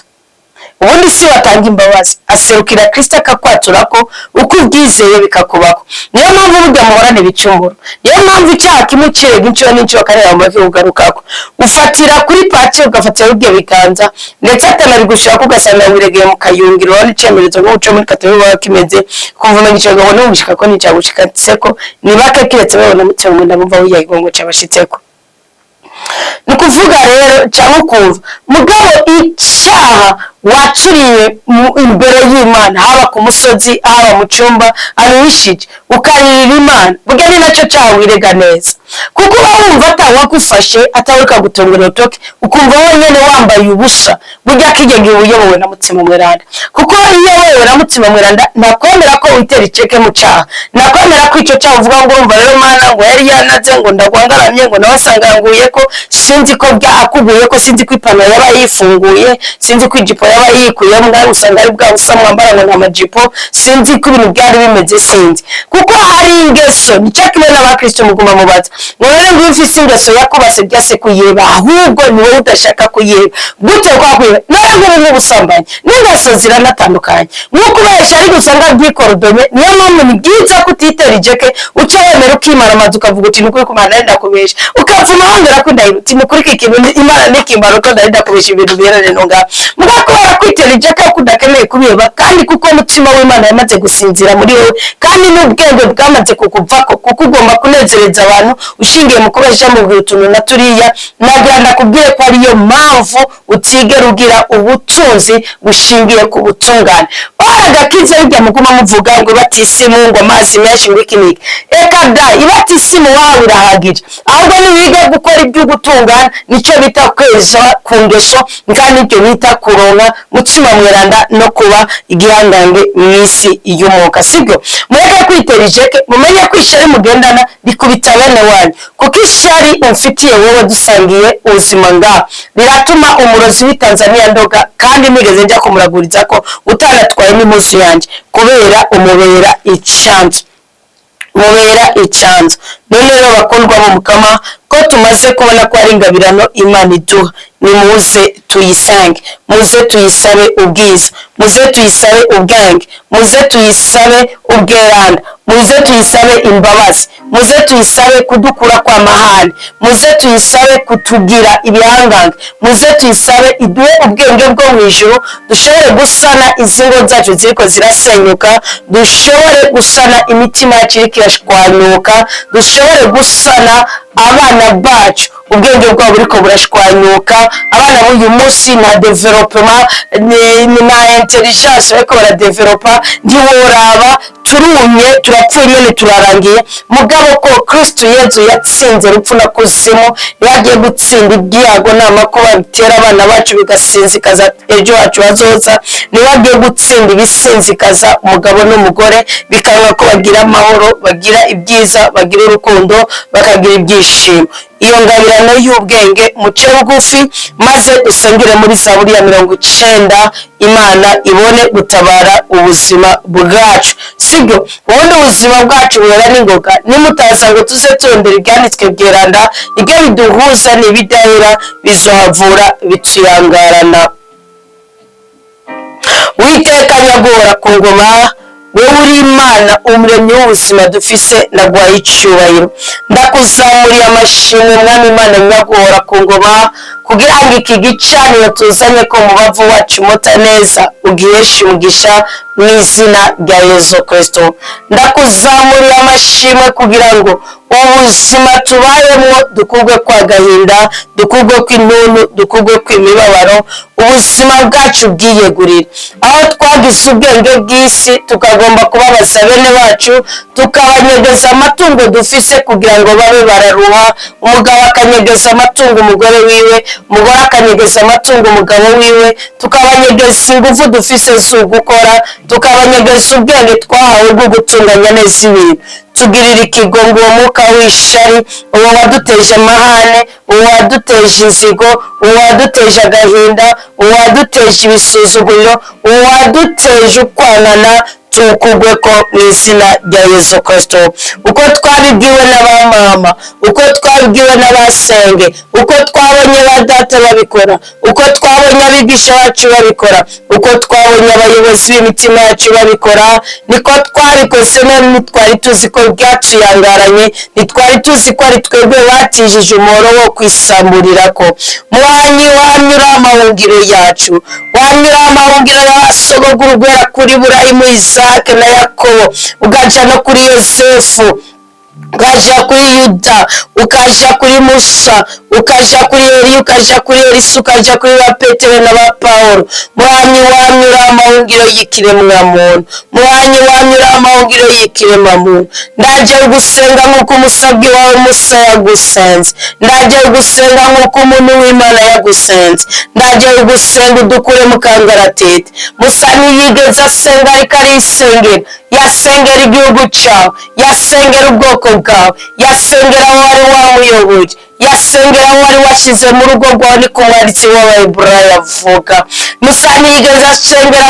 Ubundi si watanga imbabazi, aserukira Kristo akakwatura ko uko ubyizeye bikakubaho. Niyo mpamvu burya muhorana ibicumuro, niyo mpamvu icyaha kimwe ukirega inshuro n'inshuro kandi wamaze kugarukako. Ufatira kuri paki, ugafatira ibyo biganza, ndetse atanabigushaka ugasanga wiregeye mu kayungiro. Urabona icyemezo nk'uco muri katolika baba kimeze, kumva umenya icyo ngo n'ugushika ko n'icyagushikatse ni bake, kiretse babona mutima mwenda bumva wiyaye ngo cyabashitseko. Ni ukuvuga rero cyangwa ukumva mugabo icyaha wacuriye imbere y'Imana, haba ku musozi, haba mu cyumba, aruhishije ukaririra Imana, burya ni nacyo cyaha wirega neza, kuko uba wumva atawagufashe, atawureka gutunga urutoki, ukumva wenyine wambaye ubusa. Burya kijya gihe uyobowe na mutima mweranda, kuko iyo uyobowe na mutima mweranda ntakwemera ko witera iceke mu cyaha, ntakwemera ko icyo cyaha uvuga ngo urumva rero Mana ngo yari yanaze, ngo ndagwangaramye, ngo nawe asanga yanguye ko sinzi ko byakuguye, ko sinzi ko ipantaro yaba yifunguye, sinzi ko ijipo aba yikuyemo ngaho, usanga ari bwa busa mwambara ngo ni amajipo. Sinzi ko ibintu byari bimeze, sinzi, kuko hari ingeso. Nicyo kimwe n'abakristo, muguma mubaza ngo rero ngo iyo ufise ingeso yakubase byase kuyeba, ahubwo ni wowe udashaka kuyeba. Gute kwakuyeba? None nk'ubu nk'ubusambanyi n'ingeso ziranatandukanye, nk'uko ubesha ariko usanga byikorodonye. Niyo mpamvu ni byiza kutitera ijeke, uca wemera ukimara amazu, ukavuga uti: "Nukuri kumana nari ndakubesha", ukavuma wongera ko ndahira uti: "Nukuri iki kintu Imana nikimara uko nari ndakubesha, ibintu biherere no ngaho." Muga kubera kwitera ijeke ko udakeneye kubiheba, kandi kuko umutima w'Imana yamaze gusinzira muri wowe, kandi n'ubwenge bwamaze kukuvako, kuko ugomba kunezereza abantu ushingiye mu kubesha, mu utuntu na turiya, nagira ndakubwire ko ariyo mpamvu utigera ugira ubutunzi bushingiye ku butungane. Agakiza bijya muguma muvuga ngo batisimu, ngo amazi menshi, ngo iki n'iki, eka da, ibatisimu wawe irahagije. Ahubwo niwiga gukora ibyo gutungana, nicyo bita kweza ku ngeso, kandi nicyo bita kuronka mutima mweranda no kuba igihangange mu isi y'umwuka. Sibyo? Mureke kwitera ijeke, mumenye ko ishyari mugendana rikubita bene wanyu, kuko ishyari umfitiye wowe dusangiye ubuzima ngaha riratuma umurozi w'i Tanzania ndoga, kandi nigeze njya kumuraguriza ko utanatwaye n'impuzu yanjye, kubera umubera icyanzu, mubera icyanzu. None rero bakundwa mu Mukama, ko tumaze kubona ko ari ingabirano Imana iduha, nimuze tuyisange, muze tuyisabe ubwiza, muze tuyisabe ubwenge, muze tuyisabe ubweranda, muze tuyisabe imbabazi, muze tuyisabe kudukura kwa mahane, muze tuyisabe kutugira ibihangange, muze tuyisabe iduhe ubwenge bwo mu ijuru, dushobore gusana izi ngo zacu ziriko zirasenyuka, dushobore gusana imitima yacu iriko irashwanyuka, dushobore gusana abana bacu ubwenge bwabo buriko burashwanyuka. Abana b'uyu munsi nta développement na intelligence bariko baradevelopa, ntiworaba, turumye, turapfuye nyene, turarangiye. Mugabo ko Kristo Yezu yatsinze rupfu na kuzimu, yagiye gutsinda ibyago n'amakuba bitera abana bacu bigasinzikaza ejo hacu hazoza, niwe agiye gutsinda ibisinzikaza umugabo n'umugore, bikanga ko bagira amahoro, bagira ibyiza, bagira urukundo, bakagira ibyishimo. Iyo ngabirano y'ubwenge, muce bugufi maze usengere muri Zaburi ya 90, Imana ibone gutabara ubuzima bwacu. Sibyo? Ubundi ubuzima bwacu buhera n'ingoga nimutaza ngo tuze turondera ibyanditswe byeranda, ibyo biduhuza n'ibidahera bizohavura bituyangarana. Witeka nyaguhora ku ngoma, wowe uri Imana umuremyi w'ubuzima dufise, naguhaye icyubahiro, ndakuzamuriye amashimwe, Mwami Imana nyaguhora ku ngoma, kugira ngo iki gicaniro tuzanye ko mubavu wacu mota neza ugiheshe umugisha mu izina rya Yezu Kristo. Ndakuzamuriye amashimwe kugira ngo ubuzima tubayemo dukurwe kwa gahinda, dukurwe kw'intuntu, dukurwe kw'imibabaro, ubuzima bwacu bwiyegurire. Aho twagize ubwenge bw'isi, tukagomba kubabaza bene bacu, tukabanyegeza amatungo dufise kugira ngo babe bararuha, umugabo akanyegeza amatungo umugore wiwe, umugore akanyegeza amatungo umugabo wiwe, tukabanyegeza ingufu dufise z'ugukora, tukabanyegeza ubwenge twahawe bwo gutunganya neza ibintu. Tugirira ikigongo uwo mwuka w'ishari, uwo waduteje amahane, uwo waduteje inzigo, uwo waduteje agahinda, uwo waduteje ibisuzuguriro, uwo waduteje ukwanana, tukugwe ko mu izina rya Yesu Kristo. Uko twabibwiwe n'abamama, uko twabibwiwe n'abasenge, uko twabonye ba data babikora, uko twabonye abigisha bacu babikora, uko twabonye abayobozi b'imitima yacu babikora, niko twabikoze. None ntitwari tuzi ko byatuyangaranye, ntitwari tuzi ko ari twebwe batijije umuhoro wo kwisamburirako. Mwanyi wanyura amahungiro yacu, wanyura amahungiro y'abasogokuru guhera kuri Burayimu, Isake na Yakobo, ugaca no kuri Yosefu, ukaja kuri Yuda, ukaja kuri Musa, ukaja kuri Eliya, ukaja kuri Elisa, ukaja kuri ba Petero na ba Pawulo. Mwami wanyura amahungiro y'ikiremwamuntu, mwami wanyura amahungiro y'ikiremwamuntu, ndaje gusenga nk'uko umusabyi wawe Musa yagusenze, ndaje gusenga nk'uko umuntu w'Imana yagusenze, ndaje gusenga udukure mu kangaratete. Musa ntiyigeze asenga ariko arisengera, yasengera igihugu cyawe, yasengera ubwoko bwawe, yasengera aho wari wamuyoboye. Yasengera aho wari washize mu rugo rwawe, ni ku mwanditsi w'Abaheburayo avuga. Musa ntiyigeze asengera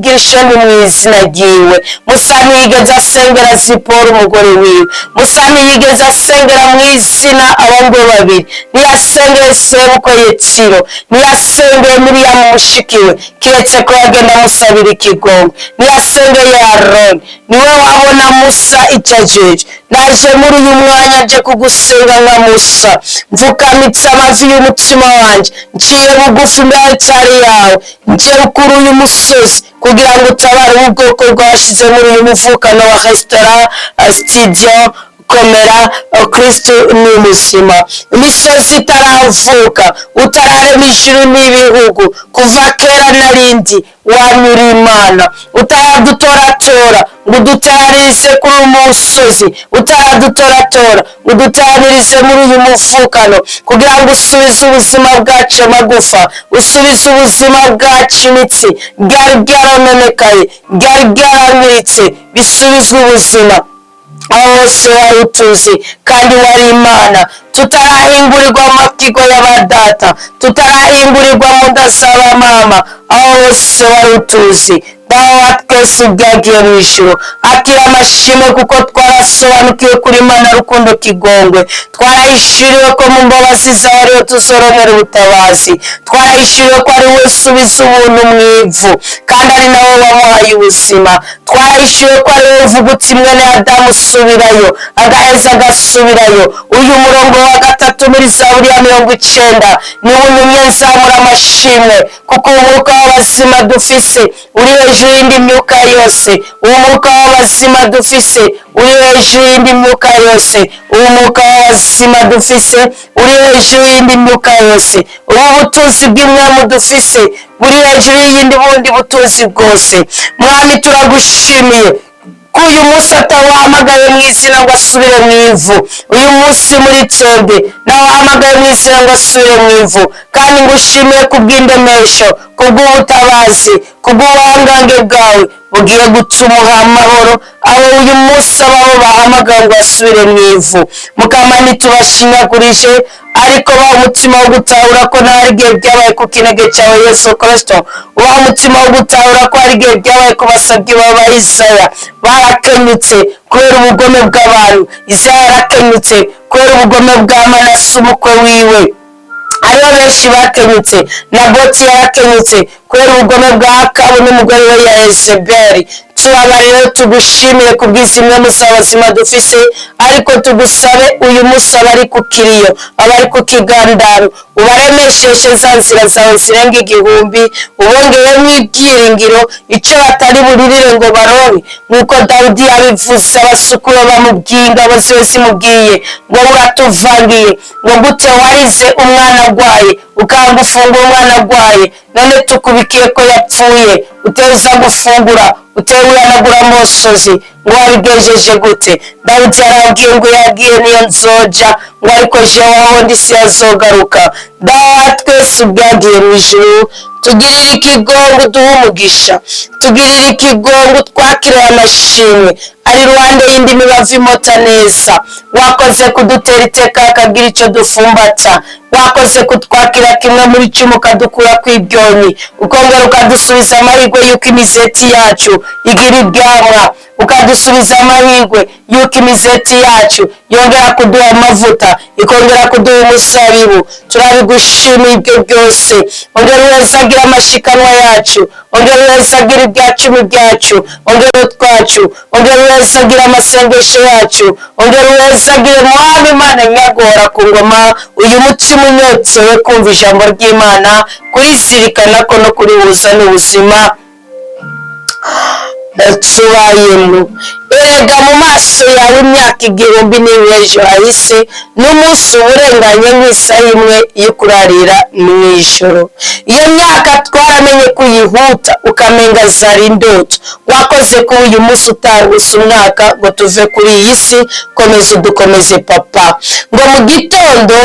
Girishoni mu izina ryiwe. Musa ntiyigeze asengera Zipora umugore wiwe. Musa ntiyigeze asengera mu izina abahungu be babiri. Ntiyasengeye sebukwe Yetsiro, ntiyasengeye Miriyamu mushiki we, kiretse ko yagenda amusabira ikigongwe. Ntiyasengeye Aroni. Niwe wabona Musa icyo ajeje. Naje muri uyu mwanya nje kugusenga nka Musa, mfukamitse amavi y'umutima wanjye, nciye bugufi imbere y'itari yawe, nje kuri uyu musozi kugira ngo utabare ubwoko bwashize muri uyu muvukano wa resitora studio. Komera, Kristo ni muzima. Imisozi itaravuka, utararema ijuru n'ibihugu, kuva kera narindi wanyura Imana. Utaradutoratora ngo uduteranirize kuri uyu musozi, utaradutoratora ngo uduteranirize muri uyu muvukano, kugira ngo usubize ubuzima bwacu amagufa, usubize ubuzima bwacu imitsi byari byarononekaye, byari byarangiritse, bisubizwe ubuzima. Aho hose wari utuzi kandi wari Imana tutarahingurirwa mu makigo y'abadata, tutarahingurirwa mu nda z'abamama, aho hose wari utuzi. Dawe wa twese ubwagiye mu ijuru, akira amashimwe, kuko twarasobanukiwe kuri Imana rukundo kigongwe. Twarahishuriwe ko mu mbabazi zawe ariho tuzoronera ubutabazi. Twarahishuriwe ko ari we usubiza ubuntu mu ivu, kandi ari nawe wamuhaye ubuzima. Twarahishuriwe ko ari we uvuga uti: "Mwene Adamu, usubirayo", agaheza agasubirayo. Uyu murongo wa 3 muri Zaburi ya 90 niwo untumye nzamura amashimwe, kuko umwuka w'abazima dufise uri hejuru y'indi myuka yose. Uwo mwuka w'abazima dufise uri hejuru y'indi myuka yose. Uwo mwuka w'abazima dufise uri hejuru y'indi myuka yose. Ubu butunzi bw'imwamu dufise buri hejuru y'iyindi bundi butunzi bwose. Mwami, turagushimiye ko uyu munsi atawahamagaye mu izina ngo asubire mu ivu. Uyu munsi muri twebwe nawahamagaye mu izina ngo asubire mu ivu. Kandi ngushimiye kubw'indemesho, kubw'ubutabazi, kubw'ubuhangange bwawe bugiye gutuma uha amahoro abo uyu munsi ababo bahamagaye ngo basubire mu ivu. Mukama, ntitubashinyagurije, ariko baha umutima wo gutahura ko nta igihe byabaye ku kinege cyawe Yesu Kristo. Ubaha umutima wo gutahura ko hari igihe byabaye ku basabyi baba Isaya, barakenyutse kubera ubugome bw'abantu. Isaya yarakenyutse kubera ubugome bwa Manase umukwe wiwe. Hariho benshi bakenyutse. Naboti yarakenyutse kubera ubugome bwa Akabu n'umugore we ya Yezebeli. Tubabarire, tugushimire kubw'izimwe mu z'abazima dufise, ariko tugusabe uyu munsi abari ku kiriyo, abari ku kigandaro, ubaremesheshe za nzira zawe zirenga 1000, ubongeremo ibyiringiro, icyo batari buririre ngo baronke. Nk'uko Dawidi yabivuze, abasukura bamubwiye, ingabo ziwe zimubwiye ngo: "Uratuvangiye, ngo gute warize umwana arwaye, ukanga ufungura umwana arwaye? None tukubikiye ko yapfuye, uteza gufungura, utewe uranagura amosozi, ngo wabigejeje gute?" Dawidi yarabwiye ngo yagiye niyo nzoja, ngo ariko jewe aho ndi siyazogaruka. Dawa twese ubwagiye mu ijuru, tugirire ikigongo, uduhe umugisha, tugirire ikigongo, twakire amashimwe ari iruhande y'indi mibavu imota neza. Wakoze kudutera iteka akagira icyo dufumbata. Wakoze kutwakira kimwe muri cumi, ukadukura ku ibyonyi, ukongera ukadusubiza amahirwe y'uko imizeti yacu igira ibyamwa, ukadusubiza amahirwe y'uko imizeti yacu yongera kuduha amavuta, ikongera kuduha umusabibu. Turabigushimiye ibyo byose. Ongera uhezagira amashikanwa yacu, ongera uhezagira ibyacumi byacu, ongera utwacu, ongera uhezagira amasengesho yacu, ongera uhezagire, Mwami Imana nyagora ku ngoma, uyu mutima unyotewe kumva ijambo ry'Imana, kurizirikana ko no kurihuza n'ubuzima tubayemo. Erega mu maso yawe imyaka 1000 n'ejo hahise, n'umunsi uba urenganye nk'isaha imwe yo kurarira mu ijoro. Iyo myaka twaramenye kuyihuta, ukamenga zari indoto. Wakoze ko uyu munsi utanguse umwaka ngo tuve kuri iyi si. Komeza udukomeze, Papa. Ngo mu gitondo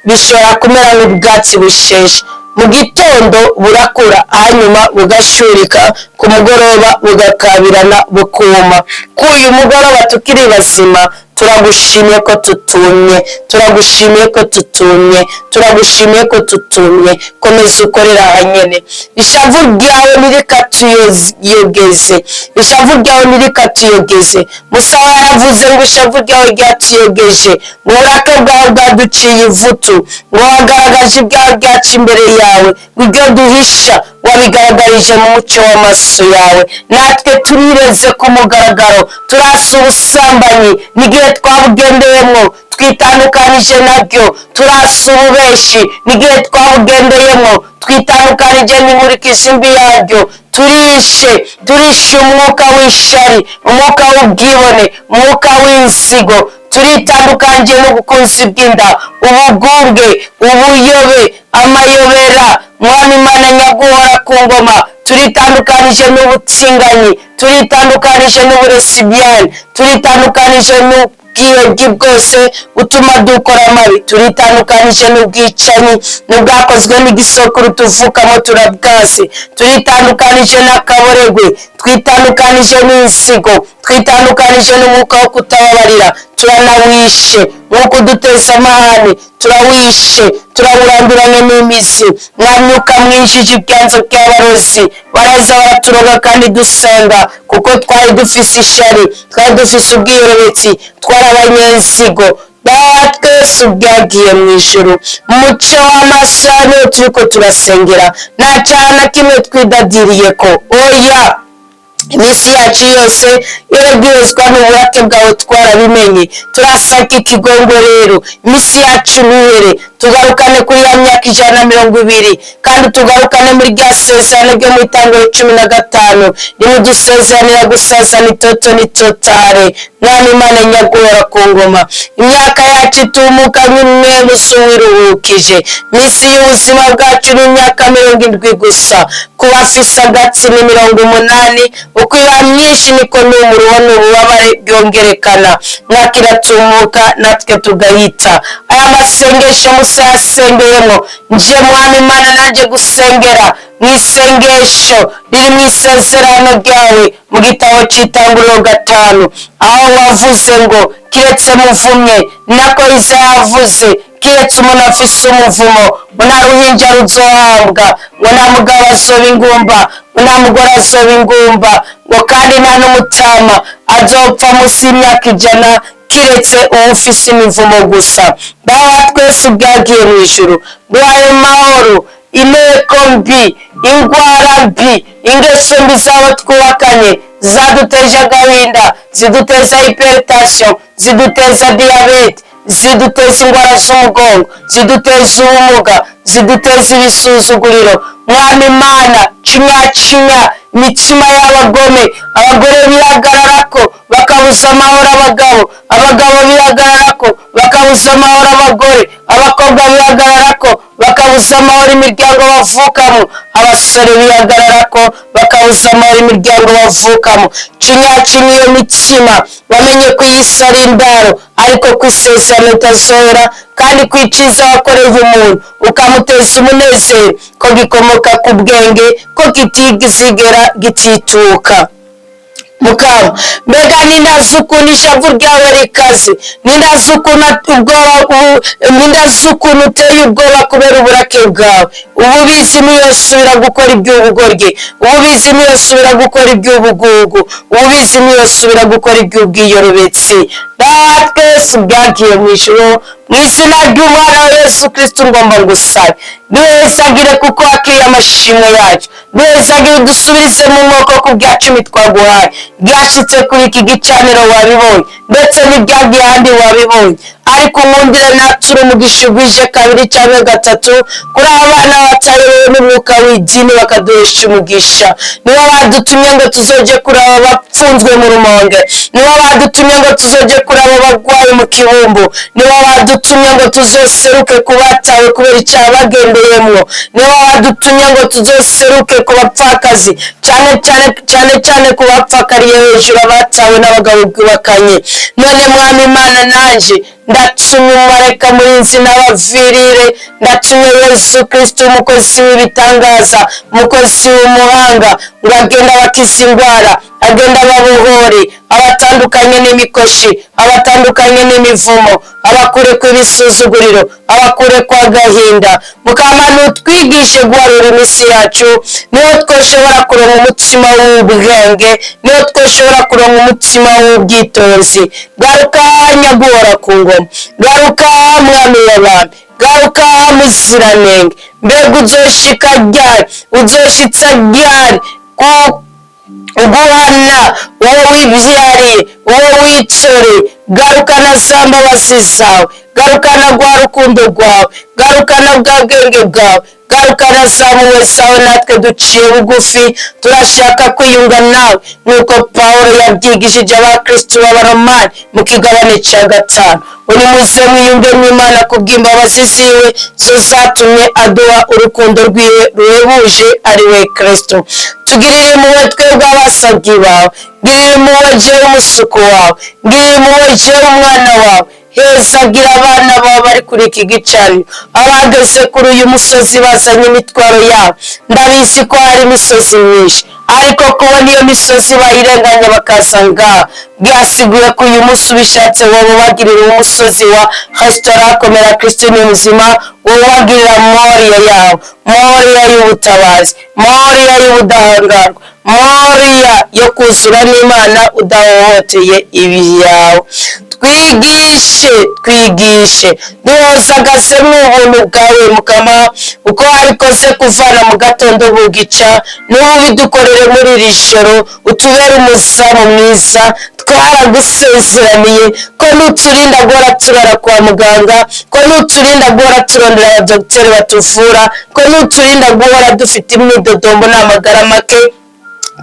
bishobora kumera nk'ubwatsi busheshe, mu gitondo burakura, hanyuma bugashurika, ku mugoroba bugakabirana bukuma. K'uyu mugoroba tukiri bazima. Turagushimiye ko tutumye, turagushimiye ko tutumye, turagushimiye ko tutumye. Komeza ukorera ahanyene. Ishavu ryawe ntirikatuyogeze, ishavu ryawe ntirikatuyogeze. Musa yaravuze ngo ishavu ryawe ryatuyogeje, ngo uburake bwawe bwaduciye ivutu, ngo wagaragaje ibyaha byacu imbere yawe, ngo ibyo duhisha wabigaragarije mu mucyo w'amaso yawe. Natwe turireze ku mugaragaro, turasa ubusambanyi n'igihe twabugendeyemo twitandukanije nabyo, turasa ububeshi n'igihe twabugendeyemo twitandukanije n'inkurikizi mbi yabyo. Turishe, turishe umwuka w'ishari, umwuka w'ubwibone, umwuka w'inzigo. Turitandukanye n'ubukunzi bw'inda, ubugunge, ubuyobe, amayobera. Mwami Imana nyaguhora ku ngoma, turitandukanije n'ubutinganyi, turitandukanije n'uburesibiyani, turitandukanije n'ubwihebyi bwose butuma dukora amabi, turitandukanije n'ubwicanyi n'ubwakozwe n'igisokuru tuvukamo, turabwase. Turitandukanije n'akaboregwe, twitandukanije n'inzigo, twitandukanije n'umwuka wo kutababarira. Turanawishe nk'uko uduteza amahane, turawishe, turawuranduranye n'imizi. Mwamyuka mwinjije ibyanzo by'abarozi, baraza baraturoga kandi dusenga, kuko twari dufise ishari, twari dufise ubwiyorobetsi, twari abanyenzigo. Dawa twese byagiye mu ijuru, mucyo w'amaso niyo turiko turasengera. Nta cyaha na kimwe twidadiriye ko, oya. Iminsi yacu yose irabwirizwa n'uburake bwawe, twarabimenye. Turasaka ikigongo rero, iminsi yacu ntihere, tugarukane kuri ya myaka 120, kandi tugarukane muri rya sezerano ryo mu Itangiro 15, rimudusezeranira gusazana itoto n'itotare. Mwami Imana nyaguhora ku ngoma, imyaka yacu itumuka nk'umwemusi wiruhukije. Iminsi y'ubuzima bwacu ni imyaka 70 gusa, ku bafise agatsi ni 80. Uko iba myinshi niko n'umuruho n'ububabare byongerekana. Mwaka iratumuka natwe tugahita. Aya masengesho Musa yasengeyemo, nje Mwami Imana nanjye gusengera mu isengesho riri mu isezerano ryawe mu gitabo cy'Itanguriro 5, aho wavuze ngo kiretse muvumye, nako Isaya yavuze kiretse umuntu afise umuvumo, ngo nta ruhinja ruzohabwa, ngo nta mugabo azoba ingumba, ngo nta mugore azoba ingumba, ngo kandi nta n'umutama azopfa munsi y'imyaka 100, kiretse uwufise imivumo gusa. Dawa twese ubwagiye mu ijuru, duhaye mahoro inteko mbi, indwara mbi, ingeso mbi z'abo twubakanye zaduteje agahinda, ziduteza hypertension, ziduteza diyabete, ziduteza indwara z'umugongo, ziduteza ubumuga, ziduteza ibisuzuguriro. Mwami Imana, cinya imitima y'abagome. Abagore bihagararako bakabuza amahoro abagabo, abagabo bihagararako bakabuza amahoro abagore, abakobwa bihagararako bakabuza amahoro imiryango bavukamo, abasore bihagararako bakabuza amahoro imiryango bavukamo. Cinya iyo mitima, bamenye ko iyi si ari indaro, ariko ko isezerano ritazohera, kandi ko iciza wakoreye umuntu ukamuteza umunezero ko gikomoka ku bwenge, ko kitizigera gitituka. Mukama, mbega nindazi ukuntu ishavu ryawe rikaze, nindazi ukuntu ubwoba, nindazi ukuntu uteye ubwoba kubera uburake bwawe. Ububizi ntiyosubira gukora iby'ubugoryi, ububizi ntiyosubira gukora iby'ubugugu, ububizi ntiyosubira gukora iby'ubwiyorobetsi. Twese bwagiye mu ijuru, mu izina ry'umwana wa Yesu Kristo ngomba ngusabe duhezagire, kuko wakiriye amashimwe yacu. Duhezagire, udusubirize mu mwoko ku bya cumi twaguhaye byashitse kuri iki gicaniro wabibonye, ndetse n'ibyagiye ahandi wabibonye. Ariko nkundire nature umugisha ugwije kabiri cyangwa gatatu kuri aba bana batayobewe n'umwuka w'idini, bakaduhesha umugisha. Nibo badutumye ngo tuzoje kuraba abapfunzwe mu Rumonge, nibo badutumye ngo tuzoje kuraba abarwayi mu Kibumbu, nibo badutumye ngo tuzoseruke ku batawe kubera icyaha bagendeyemwo, nibo badutumye ngo tuzoseruke ku bapfakazi, cyane cyane cyane cyane ku bapfakariye hejuru, abatawe n'abagabo bwubakanye. None Mwami Imana, nanje ndatumye umumarayika murinzi n'abavirire, ndatumye Yesu Kristo umukozi w'ibitangaza, umukozi w'umuhanga, ngo agende abakiza indwara. Agenda ababohore, abatandukanye n'imikoshi, abatandukanye n'imivumo, abakure ku ibisuzuguriro, abakure kwa gahinda. Mukama, nutwigishe guharura iminsi yacu. Niho twoshobora kuronka umutima w'ubwenge, niho twoshobora kuronka umutima w'ubwitonzi. Garuka nyaguhora ku ngoma, garuka mwami w'abami, garuka muziranenge. Mbega uzoshika ryari? Uzoshitsa ryari ku guhana uwo wibyariye, uwo witoreye? Garukana za mbabazi zawe, garukana rwa rukundo rwawe, garukana bwa bwenge bwawe, garukana za mpuhwe zawe. Natwe duciye bugufi, turashaka kwiyunga nawe, nk'uko Pawulo yabyigishije abakristu b'Abaromani mu kigabane cya 5: "Uri muze mwiyunge n'Imana kubw'imbabazi ziwe, zo zatumye aduha urukundo rwiwe ruhebuje, ari we Kristo." Tugirire impuhwe twebwe abasabyi bawe. Ngirira impuhwe jewe umusuku wawe, ngirira impuhwe jewe umwana wawe. Hezagira abana bawe bari kuri iki gicaniro, abageze kuri uyu musozi bazanye imitwaro yabo. Ndabizi ko hari imisozi myinshi, ariko kubona iyo misozi bayirenganya bakaza ngaha, byasiguye ko uyu munsi ubishatse wowe ubagirira umusozi wa resitora Komera Kristo ni muzima, wowe ubagirira moriya yawe, moriya y'ubutabazi, moriya y'ubudahangarwa, moriya yo kuzura n'Imana udahohoteye ibyawe. Twigishe, twigishe, duhozagazemo ubuntu bwawe Mukama. Uko wabikoze kuvana mu gatondo bugica, n'ubu bidukorere muri iri joro, utubere umuzamu mwiza. Twaragusezeraniye ko nuturinda guhora turara kwa muganga, ko nuturinda guhora turondera abadogiteri batuvura, ko nuturinda guhora dufite imyidodombo n'amagara make,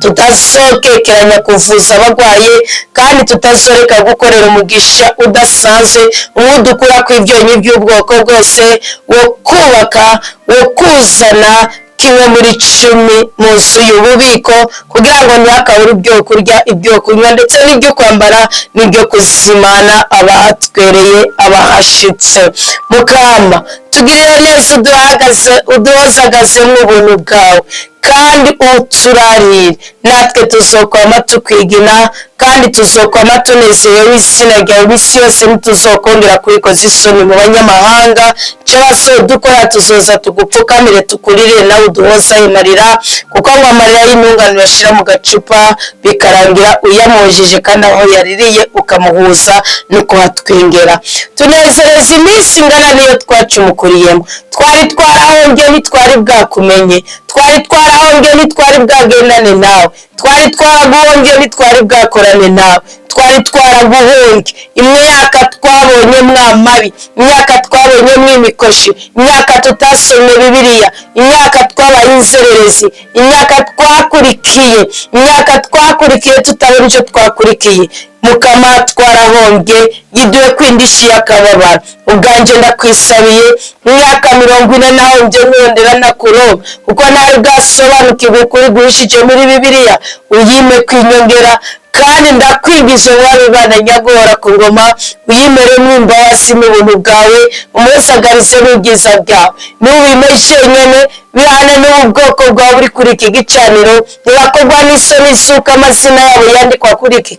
tutazokekeranya kuvuza abarwaye, kandi tutazoreka gukorera umugisha udasanzwe umwe dukura ku ibyonyi by'ubwoko bwose, wo kubaka, wo kuzana kimwe muri cumi mu nzu y'ububiko, kugira ngo ntihakabure ibyo kurya, ibyo kunywa, ndetse n'ibyo kwambara n'ibyo kuzimana abahatwereye, abahashitse. Mukama, tugirire neza, uduhagaze, uduhozagazemo ubuntu bwawe, kandi uturarire. Natwe tuzokwama tukwigina, kandi tuzokwama tunezerewe izina ryawe iminsi yose. Ntituzokongera kubikoza isoni mu banyamahanga. Icyo bazodukora, tuzoza tugupfukamire, tukurire, nawe uduhoza ayo marira, kuko ngo amarira y'intungane uyashyira mu gacupa bikarangira uyamujije, kandi aho yaririye ukamuhuza no kuhatwengera. Tunezereza iminsi ingana niyo twacumukuriyemo. Twari twarahombye, ntitwari bwakumenye. Twari twarahombye, ntitwari bwagendane nawe. Twari twaraguhombye, ntitwari bwakorane nawe. Twari twaraguhombye imyaka twabonye mwamabi, imyaka twabonye mwimikoshi, imyaka tutasomye Bibiliya, imyaka twabaye inzererezi, imyaka twakurikiye, imyaka twakurikiye tutabona icyo twakurikiye. Mukama, twarahombye, yiduhe kwindishyi y'akababaro. Ubwanjye ndakwisabiye, imyaka 40 nahombye nkundira nakuroba, kuko ntari bwasobanukirwe ukuri guhishije muri Bibiliya. Uyime kwinyongera, kandi ndakwingiza mwami Imana nyaguhora ku ngoma, uyimeremo imbabazi n'ubuntu bwawe, umusagarize n'ubwiza bwawe. N'ubime jenyine bihane n'ubu bwoko bwawe buri kuri iki gicaniro, ntibakorwa n'isoni z'uko amazina yabo yandikwa kuri iki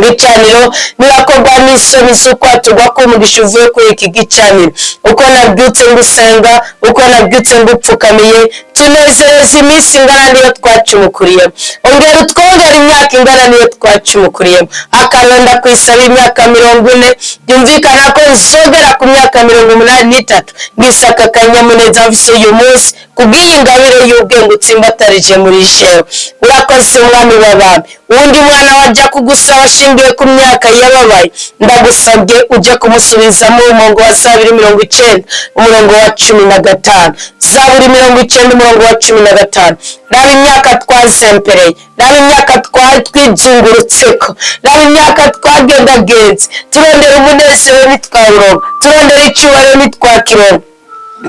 gicaniro, ntibakorwa n'isoni z'ukwaturwa k'umugisha uvuye kuri iki gicaniro. Uko nabyutse ngusenga, uko nabyutse ngupfukamiye, tunezereza iminsi ingana niyo twacumukuriyemo. Ongera utwongera imyaka ingana niyo twacumukuriyemo. Akaronda kwisaba imyaka 40, byumvikana ko nzogera ku myaka 83 ngisaka akanyamuneza mfise uyu munsi kubw'iyi ngabire y'ubwenge utsimbatarije muri jewe. Urakoze mwami w'abami. Uwundi mwana wajya kugusaba ashingiye ku myaka yababaye, ndagusabye ujye kumusubizamo umurongo wa Zaburi 90 umurongo wa 15. Zaburi 90 umurongo wa 15. Raba imyaka twazempereye, raba imyaka twari twizungurutseko, raba imyaka twagendagenze turondera umunezero ntitwawuronka, turondera icyubahiro ntitwakironka.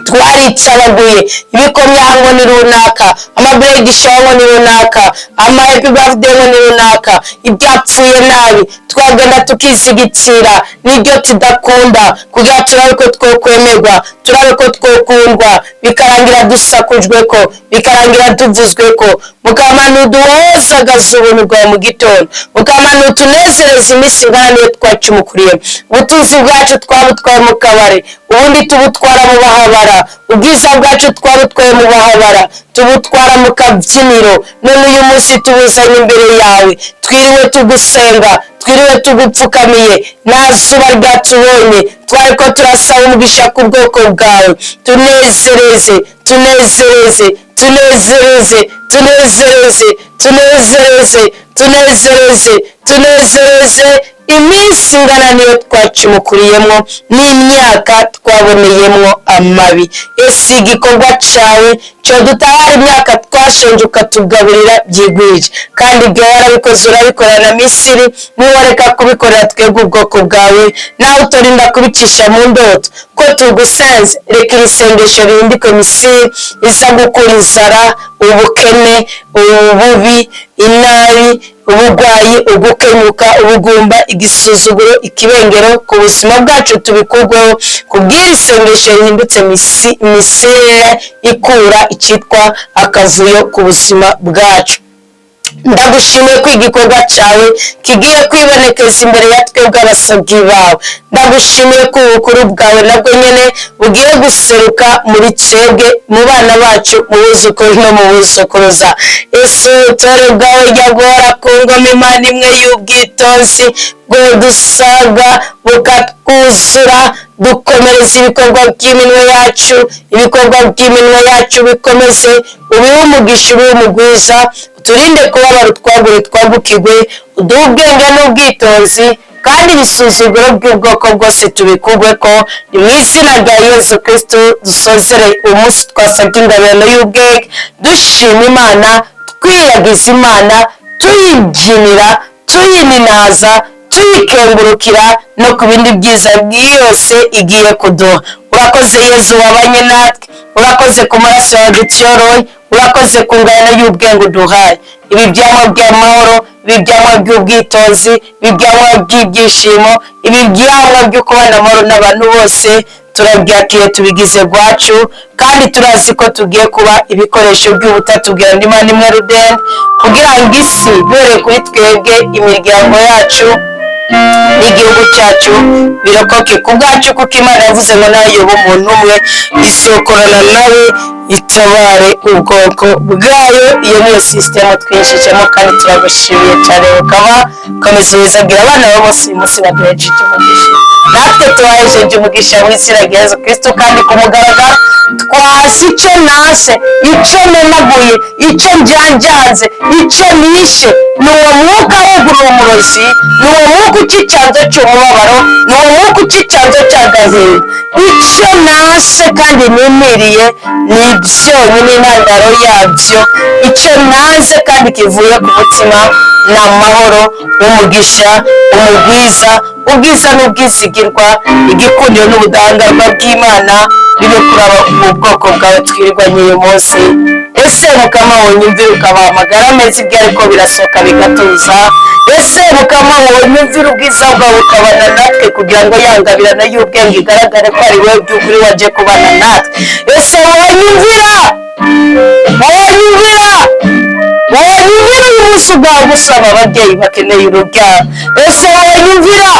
Twaricabaguye ibikomyango ni runaka, amabegishango ni runaka, ama happy birthday ngo ni runaka, ibyapfuye nabi twagenda tukizigitira n'ibyo tudakunda kugira turabe ko twokwemerwa. Turabe ko twokundwa, bikarangira dusakujwe ko, bikarangira tuvuzwe ko. Mukama, uduhozagaza ubuntu bwawe mu gitondo. Mukama, utunezereza iminsi ingana niyo twacumukuriye. Ubutunzi bwacu twabutwaye mu kabari, ubundi tubutwara mu bahabara. Ubwiza bwacu twabutwaye mu bahabara, tubutwara mu kabyiniro. None uyu munsi tubuzanye imbere yawe. Twiriwe tugusenga, twiriwe tugupfukamiye, nta zuba ryatubonye, twari ko turasaba umugisha ku bwoko bwawe. Tunezereze, tunezereze, tunezereze, tunezereze, tunezereze, tunezereze, tunezereze iminsi ingana niyo twacumukuriyemo n'imyaka twaboneyemo amabi. Ese igikorwa cyawe cyo dutabara imyaka twashonje, ukatugaburira byigwije, kandi ibyo warabikoze, urabikora na Misiri, niwareka kubikorera twebwe ubwoko bwawe, nawe utorinda kubicisha mu ndoto ko tugusanze. Reka iri sengesho rihindike Misiri iza gukura inzara, ubukene, ububi, inabi, ubugwayi, ugukenyuka, ubugumba, igisuzuguro, ikibengero ku buzima bwacu, tubikurweho kubw'iri sengesho rihindutse misere ikura icyitwa akavuyo ku buzima bwacu. Ndagushimiye ko igikorwa cyawe kigiye kwibonekeza imbere ya twebwe abasabyi bawe. Ndagushimiye ko ubukuru bwawe nabwo nyine bugiye guseruka muri twebwe, mu bana bacu, mu buzukuru no mu buzukuruza. Ese ubutore bwawe jya guhora ku ngoma, Imana imwe y'ubwitonzi bwo dusaga bukatwuzura. Dukomereza ibikorwa by'iminwe yacu, ibikorwa by'iminwe yacu bikomeze, ubihe umugisha, ubihe umugwiza. Uturinde kubabara, utwagure, twagukigwe, uduhe ubwenge n'ubwitonzi, kandi ibisuzuguro by'ubwoko bwose tubikugwe ko. Ni mu izina rya Yesu Kristo dusozere umunsi twasabye ingabirano y'ubwenge, dushima Imana, twiyagiza Imana, tuyibyinira, tuyininaza, tuyikengurukira no ku bindi byiza byose igiye kuduha. Urakoze Yezu wabanye natwe, urakoze ku maraso yawe dutyoroye, urakoze ku ngano y'ubwenge uduhaye. Ibi byamwa by'amahoro, ibi byamwa by'ubwitonzi, ibi byamwa by'ibyishimo, ibi byamwa byo kubana amahoro n'abantu bose, turabyakiriye, tubigize gwacu, kandi turazi ko tugiye kuba ibikoresho by'ubutatu bwa Imana imwe rudende, kugira ngo isi duhereye kuri twebwe, imiryango yacu n'igihugu cyacu birokoke ku bwacu, kuko Imana yavuze ngo nayoba umuntu umwe isokorana nawe itabare ubwoko bwayo. Iyo niyo sisitemu twinjijemo, kandi turagushimiye cyane. Bukaba komeza ubizabwira abana ba bose uyu munsi baduhejeje umugisha, natwe tubahejeje umugisha mu izina rya Yesu Kristo. Kandi ku mugaragaro twasi icyo nase, icyo menaguye, icyo njyanjyanze, icyo nishe, ni uwo mwuka wugurura umurozi, ni uwo mwuka uca icyanzo cy'umubabaro, ni uwo mwuka uca icyanzo cy'agahinda. Icyo nase kandi nimiriye ni byonyine intandaro yabyo. Icyo nanze kandi kivuye ku mutima ni amahoro, umugisha, umugwiza, ubwiza n'ubwizigirwa, igikundiro n'ubudahangarwa bw'Imana bibe kuri aba mu bwoko bwawe twirirwanye uyu munsi. Ese Mukama, wonyumvira ukabaha amagara meza, ibyo ariko birasohoka bigatuza? Ese Mukama, wonyumvira ubwiza bwawe ukabana natwe, kugira ngo yangabirano y'ubwenge igaragare ko ari wowe by'ukuri waje kubana natwe? Ese wonyumvira, wonyumvira, wonyumvira uyu munsi ugusaba ababyeyi bakeneye urubyaro? Ese wonyumvira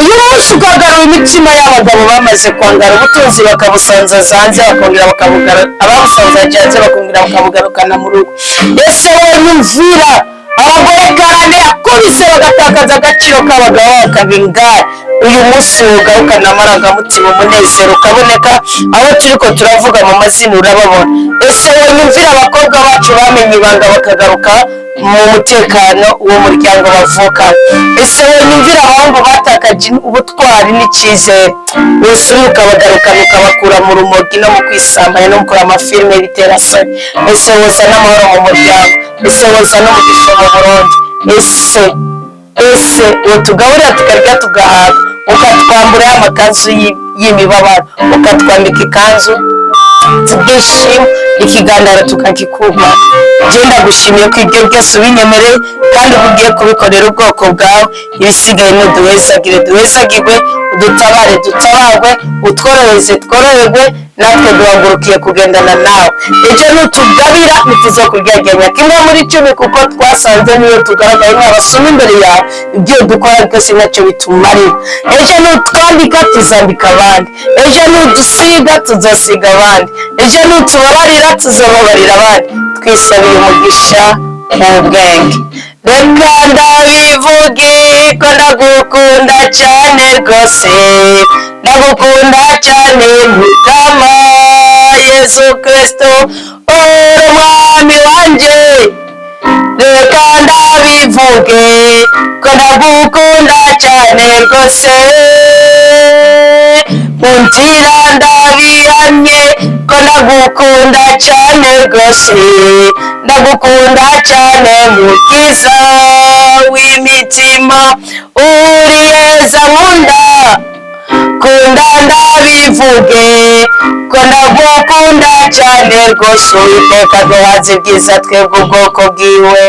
uyu munsi ukagarura imitima y'abagabo bamaze kwangara ubutunzi, bakabusanzaza hanze, bakongera bakabugarura, ababusanzaje hanze bakongera bakabugarukana mu rugo? Ese wonyumvira abagore karande yakubise bagatakaza agaciro k'abagabo, bakaba ingare? Uyu munsi wugarukana amarangamutima, umunezero ukaboneka. Aho turi ko turavuga mu mazina urababona. Ese wonyumvira abakobwa bacu bamenye ibanga, bakagaruka mu mutekano w'umuryango bavuka? Ese wonyumvira abahungu batakaje ubutwari n'icyizere, wese ukabagarukana, ukabakura mu rumogi no mu kwisambanya no gukora amafilime bitera soni? Ese woza n'amahoro mu muryango? Ese woza n'umugisha mu Burundi? Ese utugaburira tukarya tugahaga, ukatwambura y'amakanzu y'imibabaro, ukatwambika ikanzu z'ibyishimo, ikiganiro tukakikuma? Genda, gushimiye ko ibyo byose ubinyemereye, kandi uba ugiye kubikorera ubwoko bwawe. Ibisigaye nuduhezagire duhezagirwe, udutabare dutabarwe, utworohereze tworoherwe. Natwe duhagurukiye kugendana nawe. Ejo nutugabira ntituzokuryagenya kimwe muri 10, kuko twasanze niyo tugaragaye nk'abasuma imbere yawe, ibyo dukora byose ntacyo bitumarira. Ejo nutwambika tuzambika abandi, ejo nudusiga tuzasiga abandi, ejo nutubabarira tuzababarira abandi. Twisabiye umugisha w'ubwenge. Reka ndabivuge ko ndagukunda cyane rwose, ndagukunda cyane Mutama Yesu Kristo, uri umwami wanjye. Reka ndabivuge ko ndagukunda cyane rwose, mu nzira ndabihamye ko ndagukunda cyane rwose, ndagukunda cyane Mukiza w'imitima, uri heza nkunda kunda. Ndabivuge ko ndagukunda cyane rwose. Uwiteka duhaze ibyiza twebwe ubwoko bwiwe.